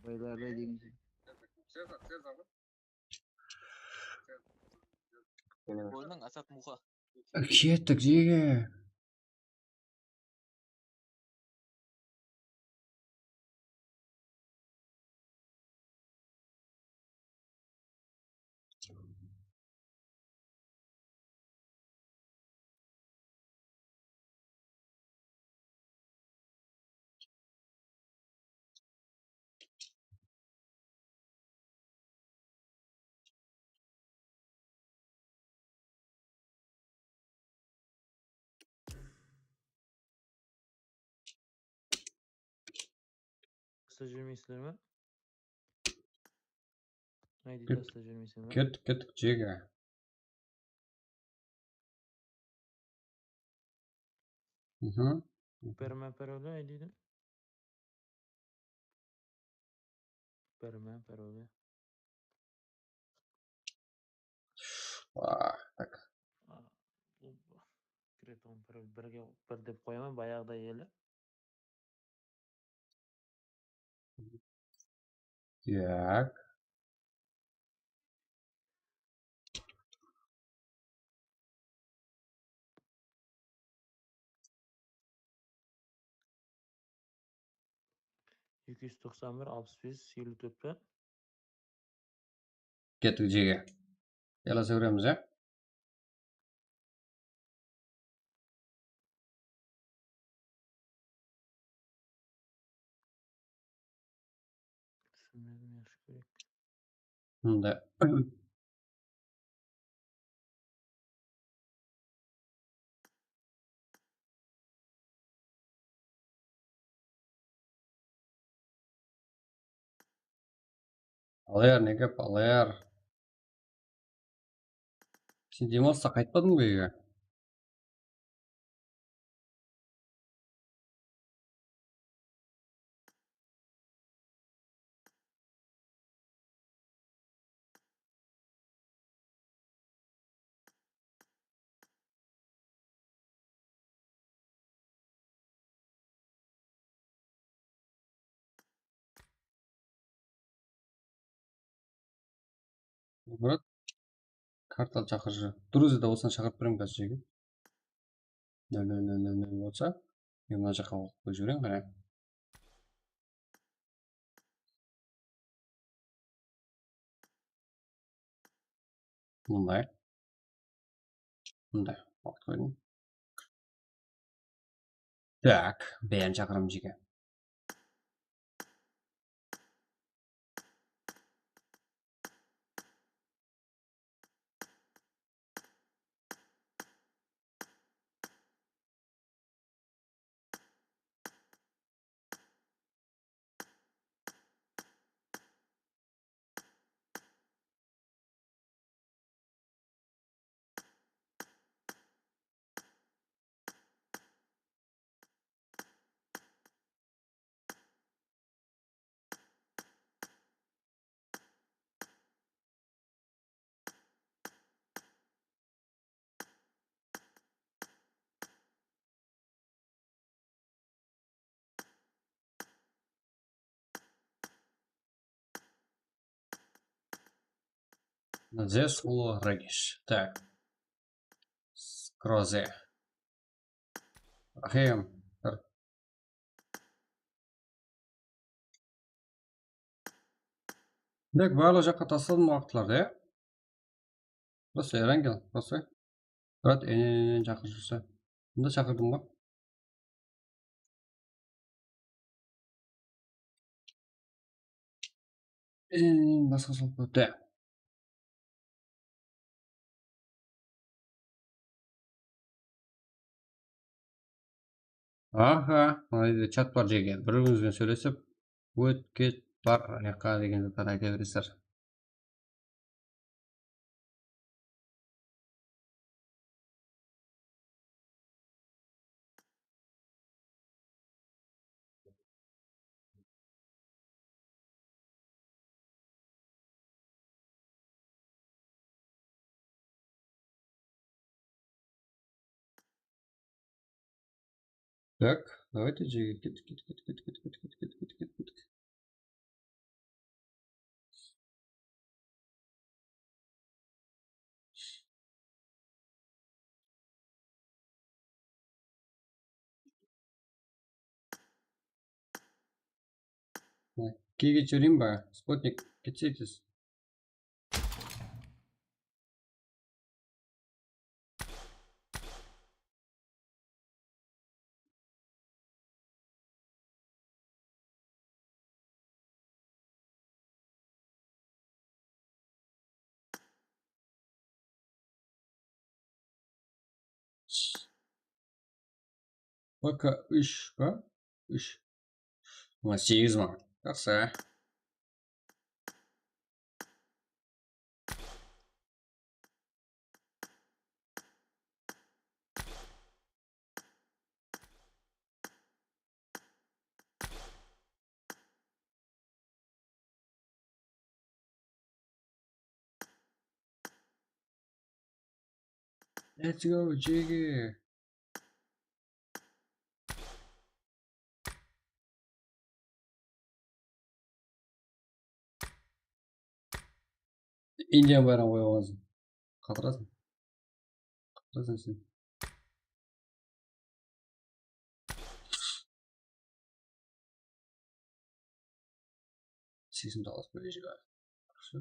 Jabaylarda degen. Oyınıń Asat Muxa. Kettik, jeke. Tastap jibermeysizler me? I D Ket-, tastap jibermeysizler me? Kettik, kettik, jeke. Mhm. Berme, paroli I D-di. Berme, paroli. Waa, tak. A, bul kiretuǵın parol birge, bir dep qoyaman, bayaǵıday ele. Tak. Eki júz toqsan bir, alpıs bes, eliw tórt pe? Kettik, jeke. Yalasa beremiz, ya. Túsinbedim, yaqshı kóreyik. Mında. Alayar, ne gáp, alayar? Sen dem alısqa qaytpadıń ba úyge? Murat, kartal shaqırıshı. Druziyada bolsań, shaqırıp berem házir jeke. Nol nol nol nol nol bolsa, men mına jaqqa waqıt qoyıp jibereyin, qara. Mınday. Mınday. Waqıt qoydım. Tak, bárin shaqıramız jeke. Zes ulı Regish. Tak. Kroze. Raxim. Bir. Dek, barlıq jaqqa tasladım waqıtlarda, ya. Просто Erangel, просто. Brat, enen, enen, chaqır júrse. Bunda chaqırdım ǵoy. Enen, enen, basqa sop. Aha, mına jerde chat bar, jege. Bir-birińizben sóylesip, ót, ket, bar, anaqqa degen zatlar ayta beresizler. Так, давайте, jigit, ket, ket, ket. Kege júreyim ba? Sputnik, ketseysiz. P K úsh pa? Úsh. Mına segiz mıń. Jaqsı. Let's go, jigger. Indian bayrağın qoyıp alǵansın. Qatırasań. Qatırasań sen. Seksen toǵız bóle jigá. Jaqsı.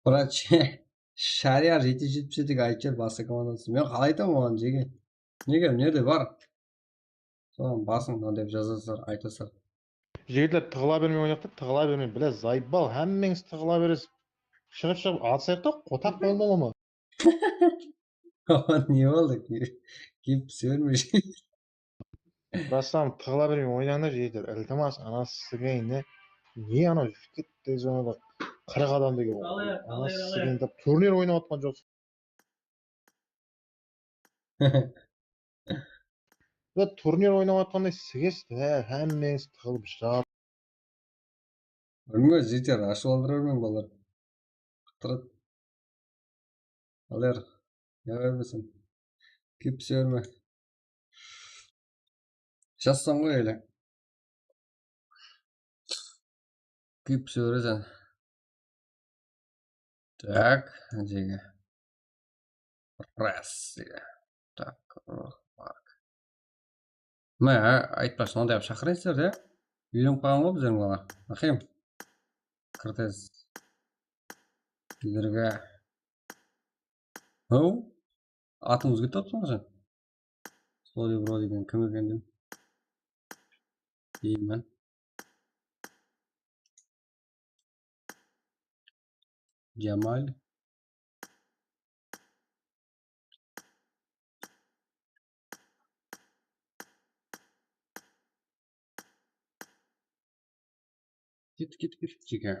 Brat, Shariyar jeti júz jetpis jetiga aytıp jiber, basqa komandası. Men qalay aytaman oǵan, jege? Nege, mına jerde bar. Soǵan basıń mına dep jazasızlar, aytasızlar. Jigitler, tıǵıla bermey oynayıq ta, tıǵıla bermey. Bile, zaebal, hámmeńiz tıǵıla beresiz. Shıǵıp, shıǵıp atısayıq ta, qotaq boldı ǵoy ma? Ne boldı? Kep sóyirme. Ruslan, tıǵıla bermey oynańlar, jigitler. Iltimas, ana sigayın, ne? Ne ana, ketti, sonada qırıq adam degen. Ana sigayın dep turnir oynap atqan joqsız. Bul turnir oynap atqanday sigesiz, há, hámmeńiz tıǵılıp jap. Bilmeymen, jigitler, ashıp aldırarman, balalar. Qıtırıp. Alar, ne bermesin. Kep sóyirme. Jassań ǵoy ele. Kep sóyiresen. Tak, jege. Ras, jege. Tak, Mark. Mine, aytpaqshı, mınday qılıp shaqırasızlar da. Úyrenip qalǵan ǵoy bizler bala. Raqim. Kir tez. Sizlerge. How? Atın ózgertip atırsań sen. Slowly bro degen kim eken dep. Deymen. Jamal. Ket, ket, ket, jeke.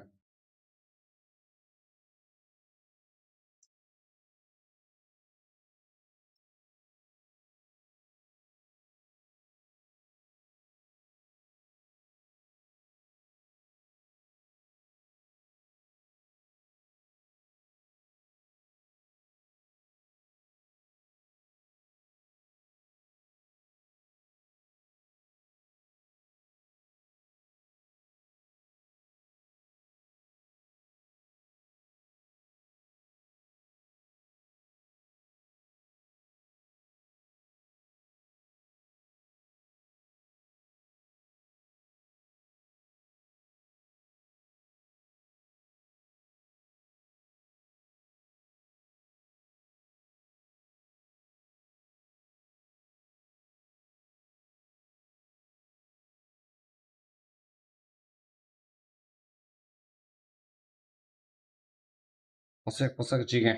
Qosaq, qosaq, jege.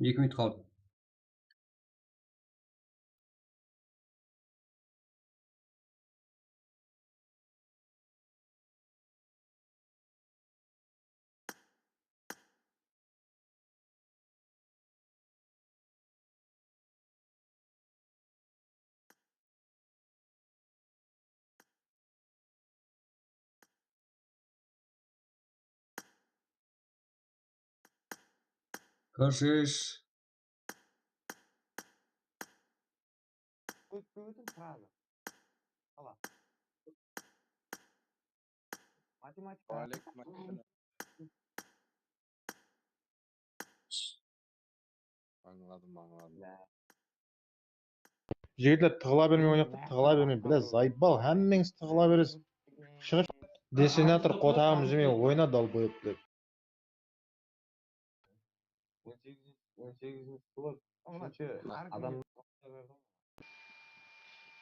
Eki minut qaldı. Kórshish. Kóp kóbeytiń srazı. Qala. Matematika. Waaleykum assalam. Ańladım, ańladım. Jigitler, tıǵıla bermey oynayıq ta, tıǵıla bermey. Bilá, zayıbbal, hámmeńiz tıǵıla beresiz. Shıǵıp, desenator qotaǵım jemey oyna, dalboyep dep. On segizinshi, on segizinshi slot. Adam.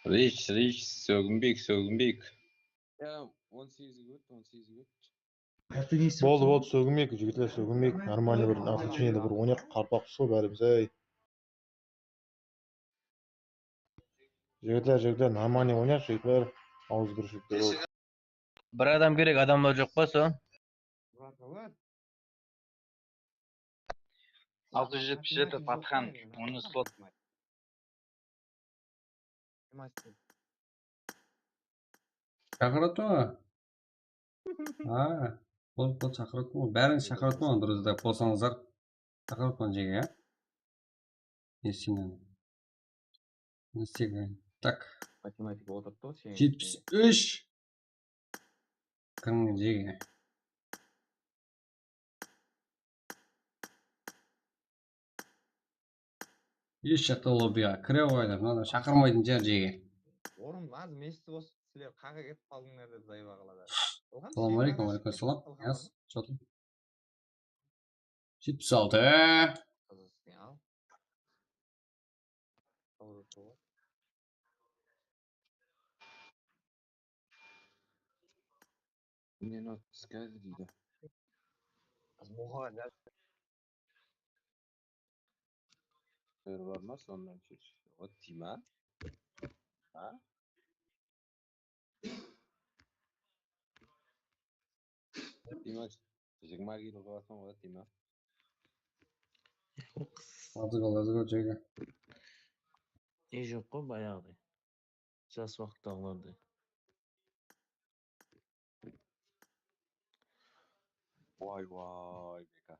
Rich, Rich, sóginbeyik, sóginbeyik. Ya, on segizge ót, on segizge ót. Boldı, boldı, sóginbeyik, jigitler, sóginbeyik. Нормальный bir, aqıshıńda bir oynayıq, qarpaq usı bárimiz, ey. Jigitler, jigitler, нормальный oynayıq, jigitler. Awız bir jigitler. Bir adam kerek, adamlar joq pa, so? Altı júz jetpis jeti Patxan, onıncı slot. Shaqıradı ma? Ha, bol, bol, shaqıradı ma? Bárin shaqıradı ma? Durıslap bolsańızlar. Shaqıradı ma jege, ya? Esinen. Instagram. Tak. Matematika otırdı ǵoy, sen. Jetpis úsh. Kiriń jege. Eshaqta lobbiǵa kire qoydı. Mınadan shaqırmaytın shıǵar jege. Orın az, mesti bos, sizler qaǵa ketip qaldıńlar dep zayıp aǵıladı. Ilham, assalawma aleykum. Wa aleykum assalam. Yaz, jotın. Jetpis altı. Мне надо сказать, deydi. Server ma, sonnan kech. Вот, Dima. Ha? Dima, jigirma kilo qılasań ǵoy, Dima. Azıq al, azıq al, jege. Ne joq ǵoy bayaǵıday. Jas waqıttaǵılarday. Way, way, Beka.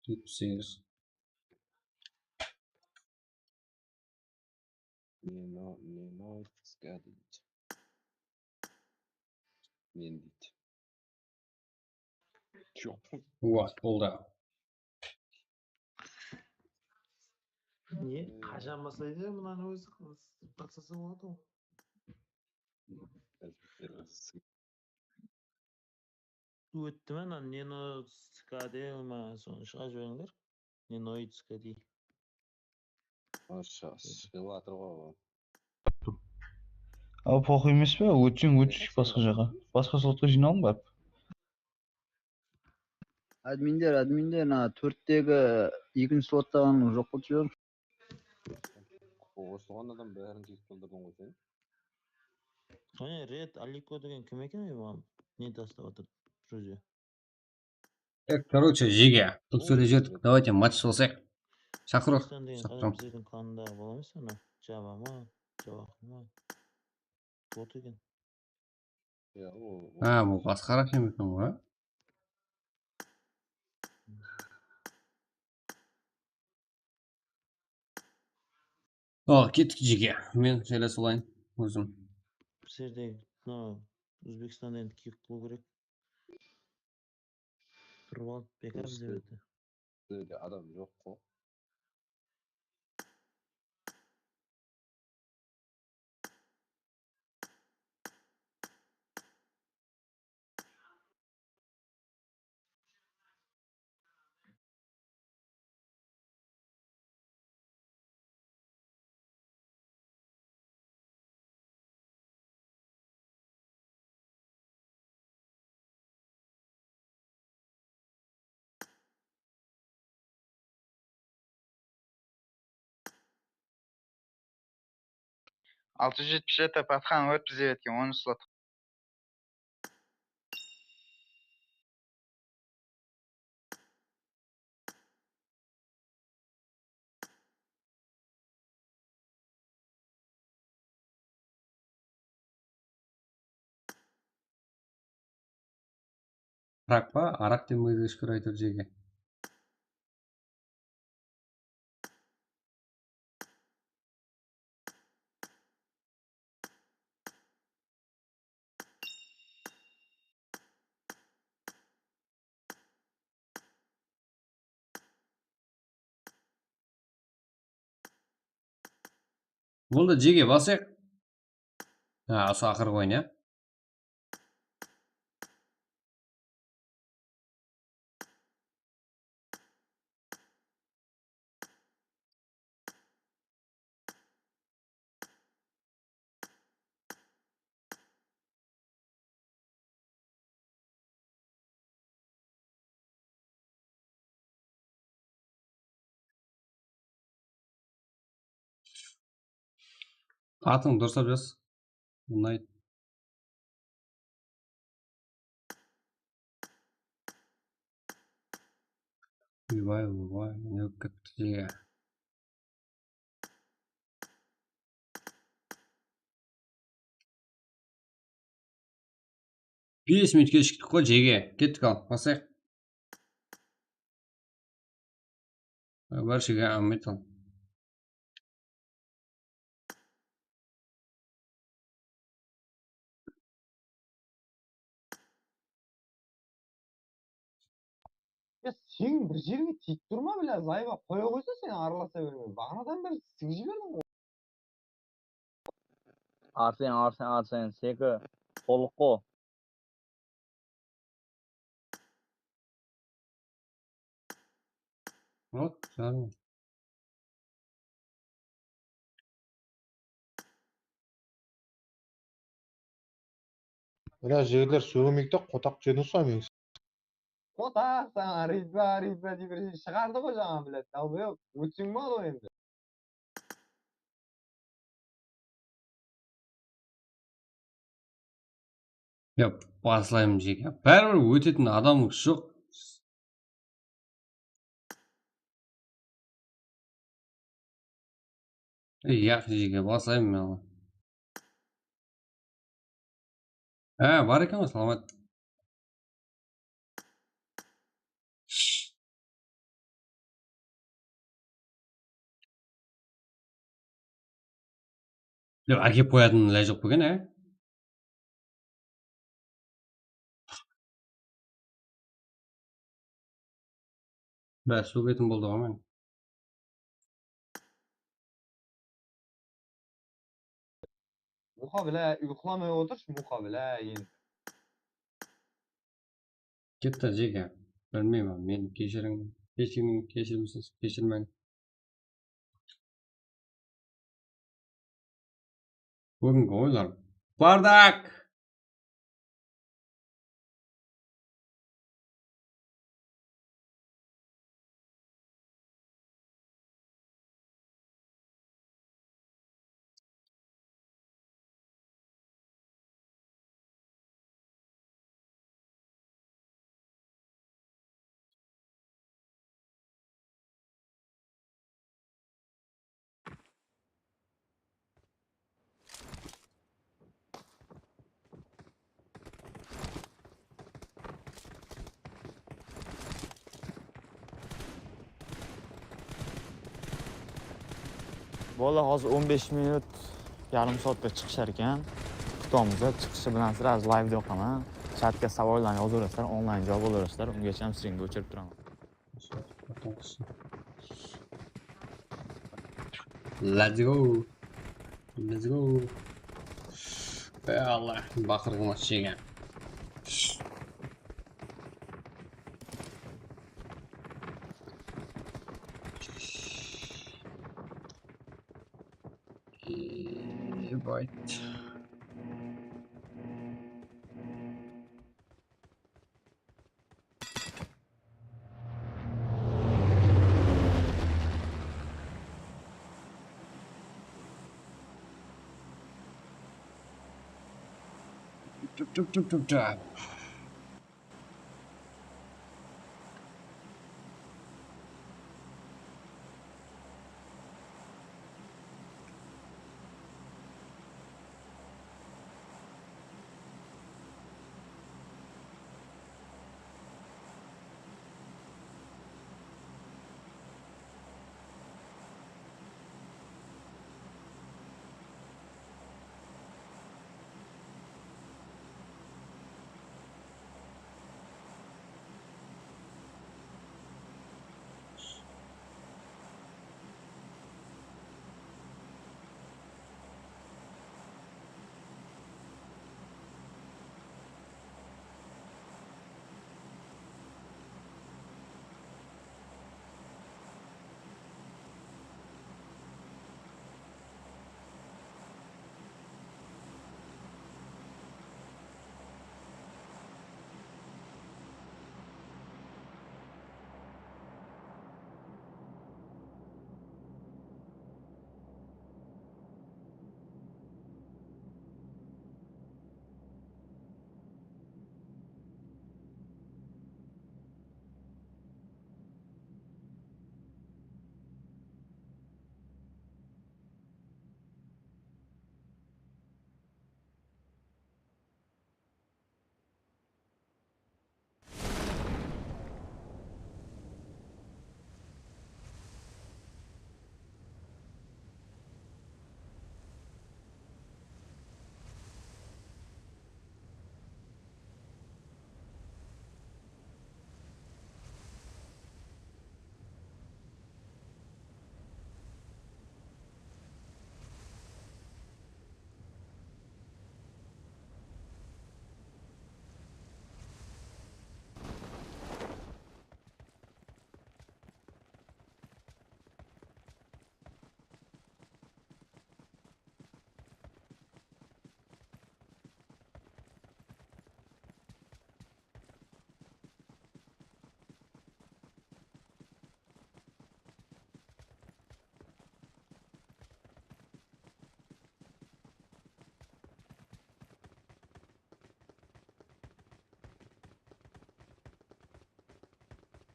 Jetpis segiz. Meni, meni aytqıska deydi. Men deydi. Joq. What, boldı. Ne? Qashan baslaydı mınanı ózi? Baslasa boladı ǵoy. Ótti me, mına Nenoitska de ma, sonı shıǵarıp jiberińler. Nenoitska dey. Aşağı shıǵıp atır ǵoy. Al, poxuy emes pe? Ótseń ótshi basqa jaqqa. Basqa slotqa jıynalıń barıp. Adminler, adminler, mına tórttegi ekinshi slottaǵanıń joq qılıp jiberiń. Osıǵan adam bárin jıyıp toldırdıń ǵoy sen. Qáne, Red Aliko degen kim eken, ey, maǵan ne taslap atır, druzya? Так, короче, jege, kóp sóylep júrdik. Давайте, match baslayıq. Shaqırıq. Ruslan degen qáne bizlerdiń klanındaǵı bala emes pe, ana? Java ma? Java ma? Bot eken. Ya, o, o. Ha, bul basqaraq kim eken ǵoy? O, kettik, jege. Men sóylesip alayın ózim. Bizlerde mına Ózbekstanda endi kiyik qılıw kerek. Turıp al, bekar bizlerde. Bizlerde adam joq ǵo. Altı júz jetpis jeti patxan ótip etken, on slot. Araq pa? Araq demegizge shúkir, áytewir, jege. Boldı, jege, basayıq. Ha, usı aqırǵı oyın, ya. Atın durıslap jaz. Unaydı. Oybay, oybay, ne bolıp ketti, jege? Bes minut keshiktik ǵoy, jege. Kettik al, basayıq. Bárshege áwmet al. Ya sen bir jerińe tiyip turma, bilá, Zayba, qoya ǵoysa sen aralasa berme. Baǵanadan beri sigip jiberdiń ǵoy. Arsen, Arsen, Arsen, seki qulluq ǵo. Hop, jarım. Mına jigitler sólemeyik te, qotaq jedi usa men. Qotaq saǵan, rizba, rizba dep bir shıǵardı ǵoy jańa, блядь, dalboyob. Ótseń boldı endi. Ya, baslayman, jeke. Báribir ótetin adamımız joq. Ey, yaqshı, jeke, baslayman men ǵoy. Há, bar eken ǵoy, salamat. Dep ákep qoyatın ilaj joq pa eken, á? Bári suw ketin boldı ǵoy men. Muqabilá, uyqılamay otır, muqabilá endi. Ketti, jeke. Bilmeymen, meni keshiriń. Keshiriń, keshirmesiz, keshirmeń. Búgingi oylar. Bardak! Bola, hozir on besh minut, yarim soatda chiqishar ekan. Kutamiz, chiqishi bilan srazu live-da yoqaman. Chatga savollarni yozaverasizlar, onlayn javob olaverasizlar. Ungacha ham strimni o'chirib turaman. Let's go. Let's go. Ey Allah, baqırǵıma shegen. Ебать. Туп, туп, туп, туп, туп.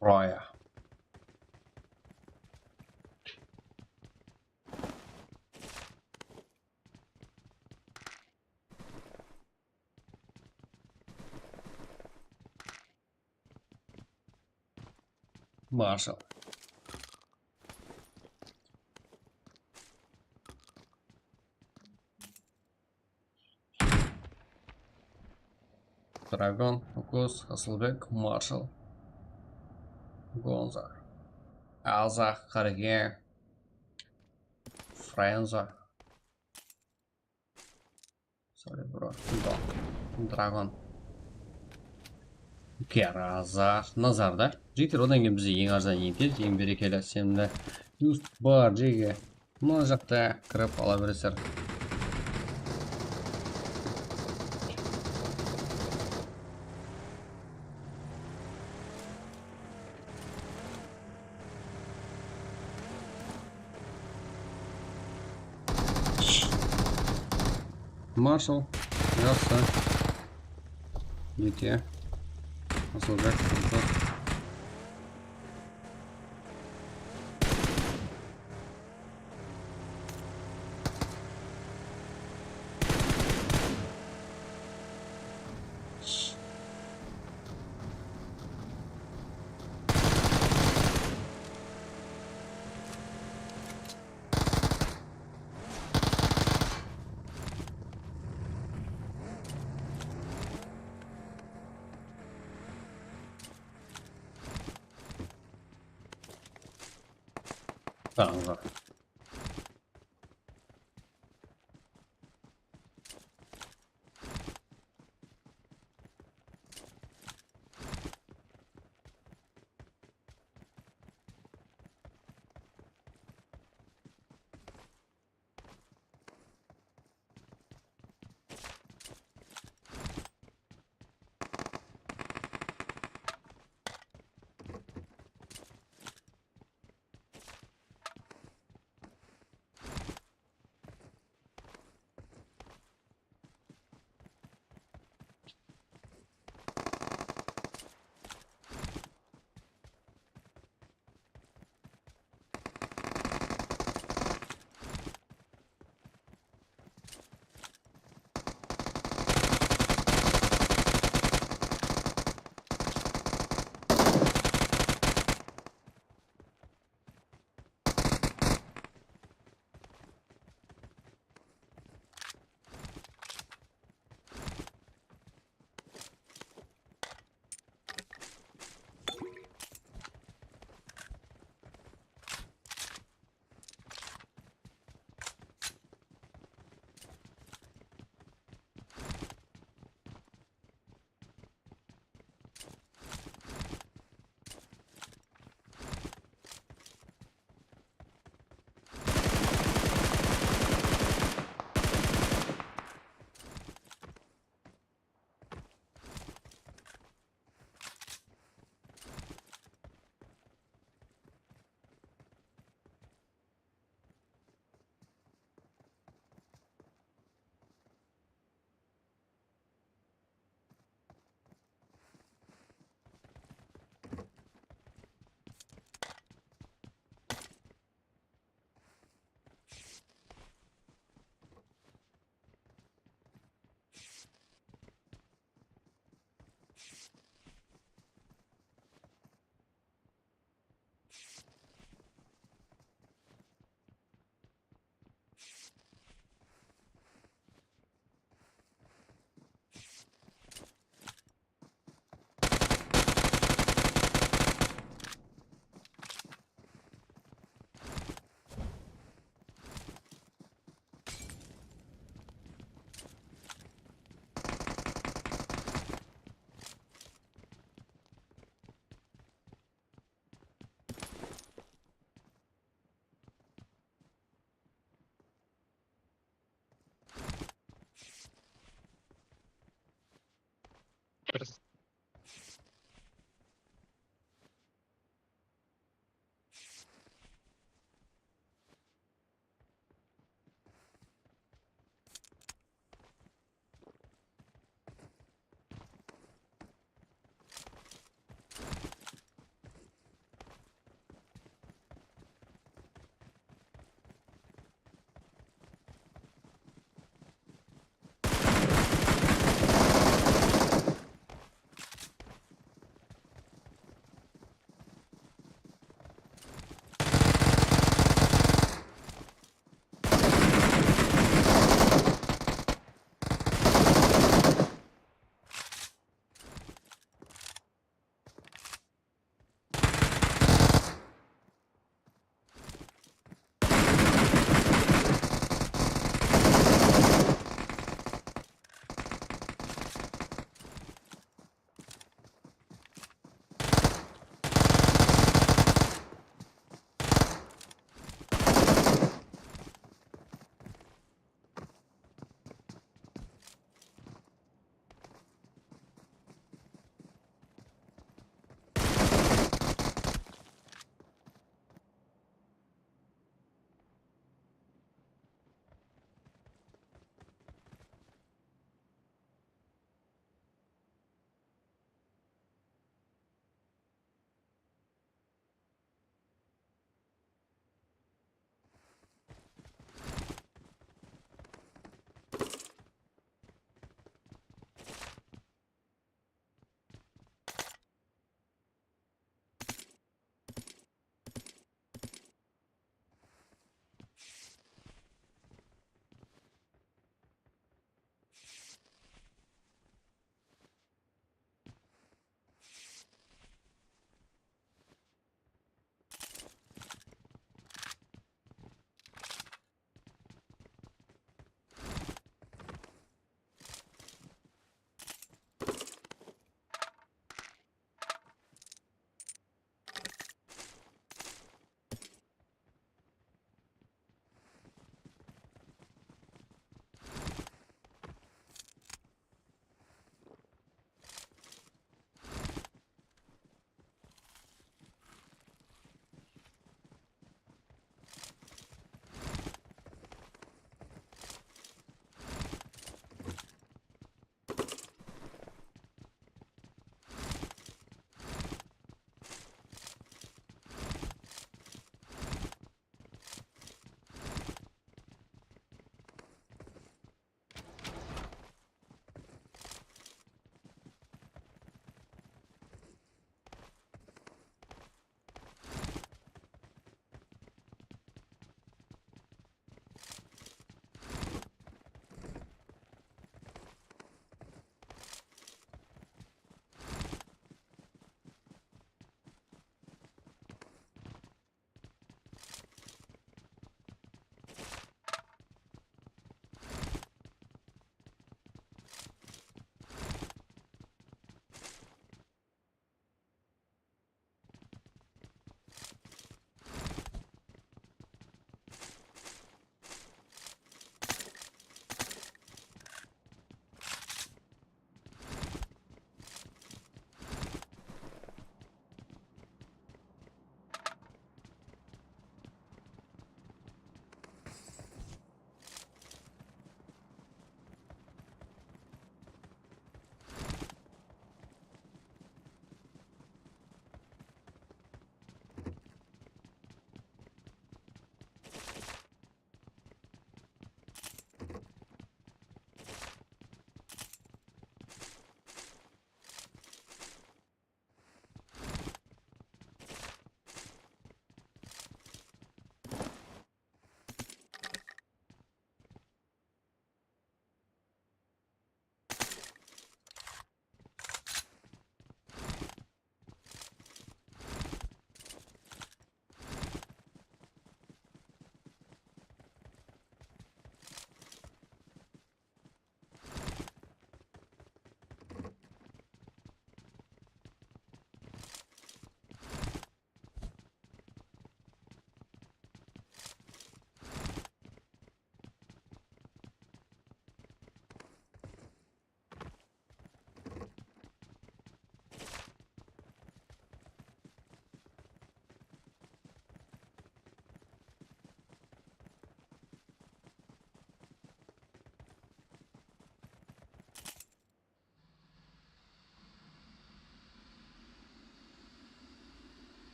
Buraya. Marshal. Dragon, Ukus, Hasselbek, Marshal, Gonza, Alza, Karge, Frenza. Sorry, bro. Dragon. Okey, Razar, Nazar da. Jigitler, odan keyin bizde eń arzan, eń tez, eń berekeli, isenimli yust bar, jege. Mına jaqta kirip ala beresizler. Marshall, jaqsı. Jete. Asılbek, Asılbek. Tamam, bro.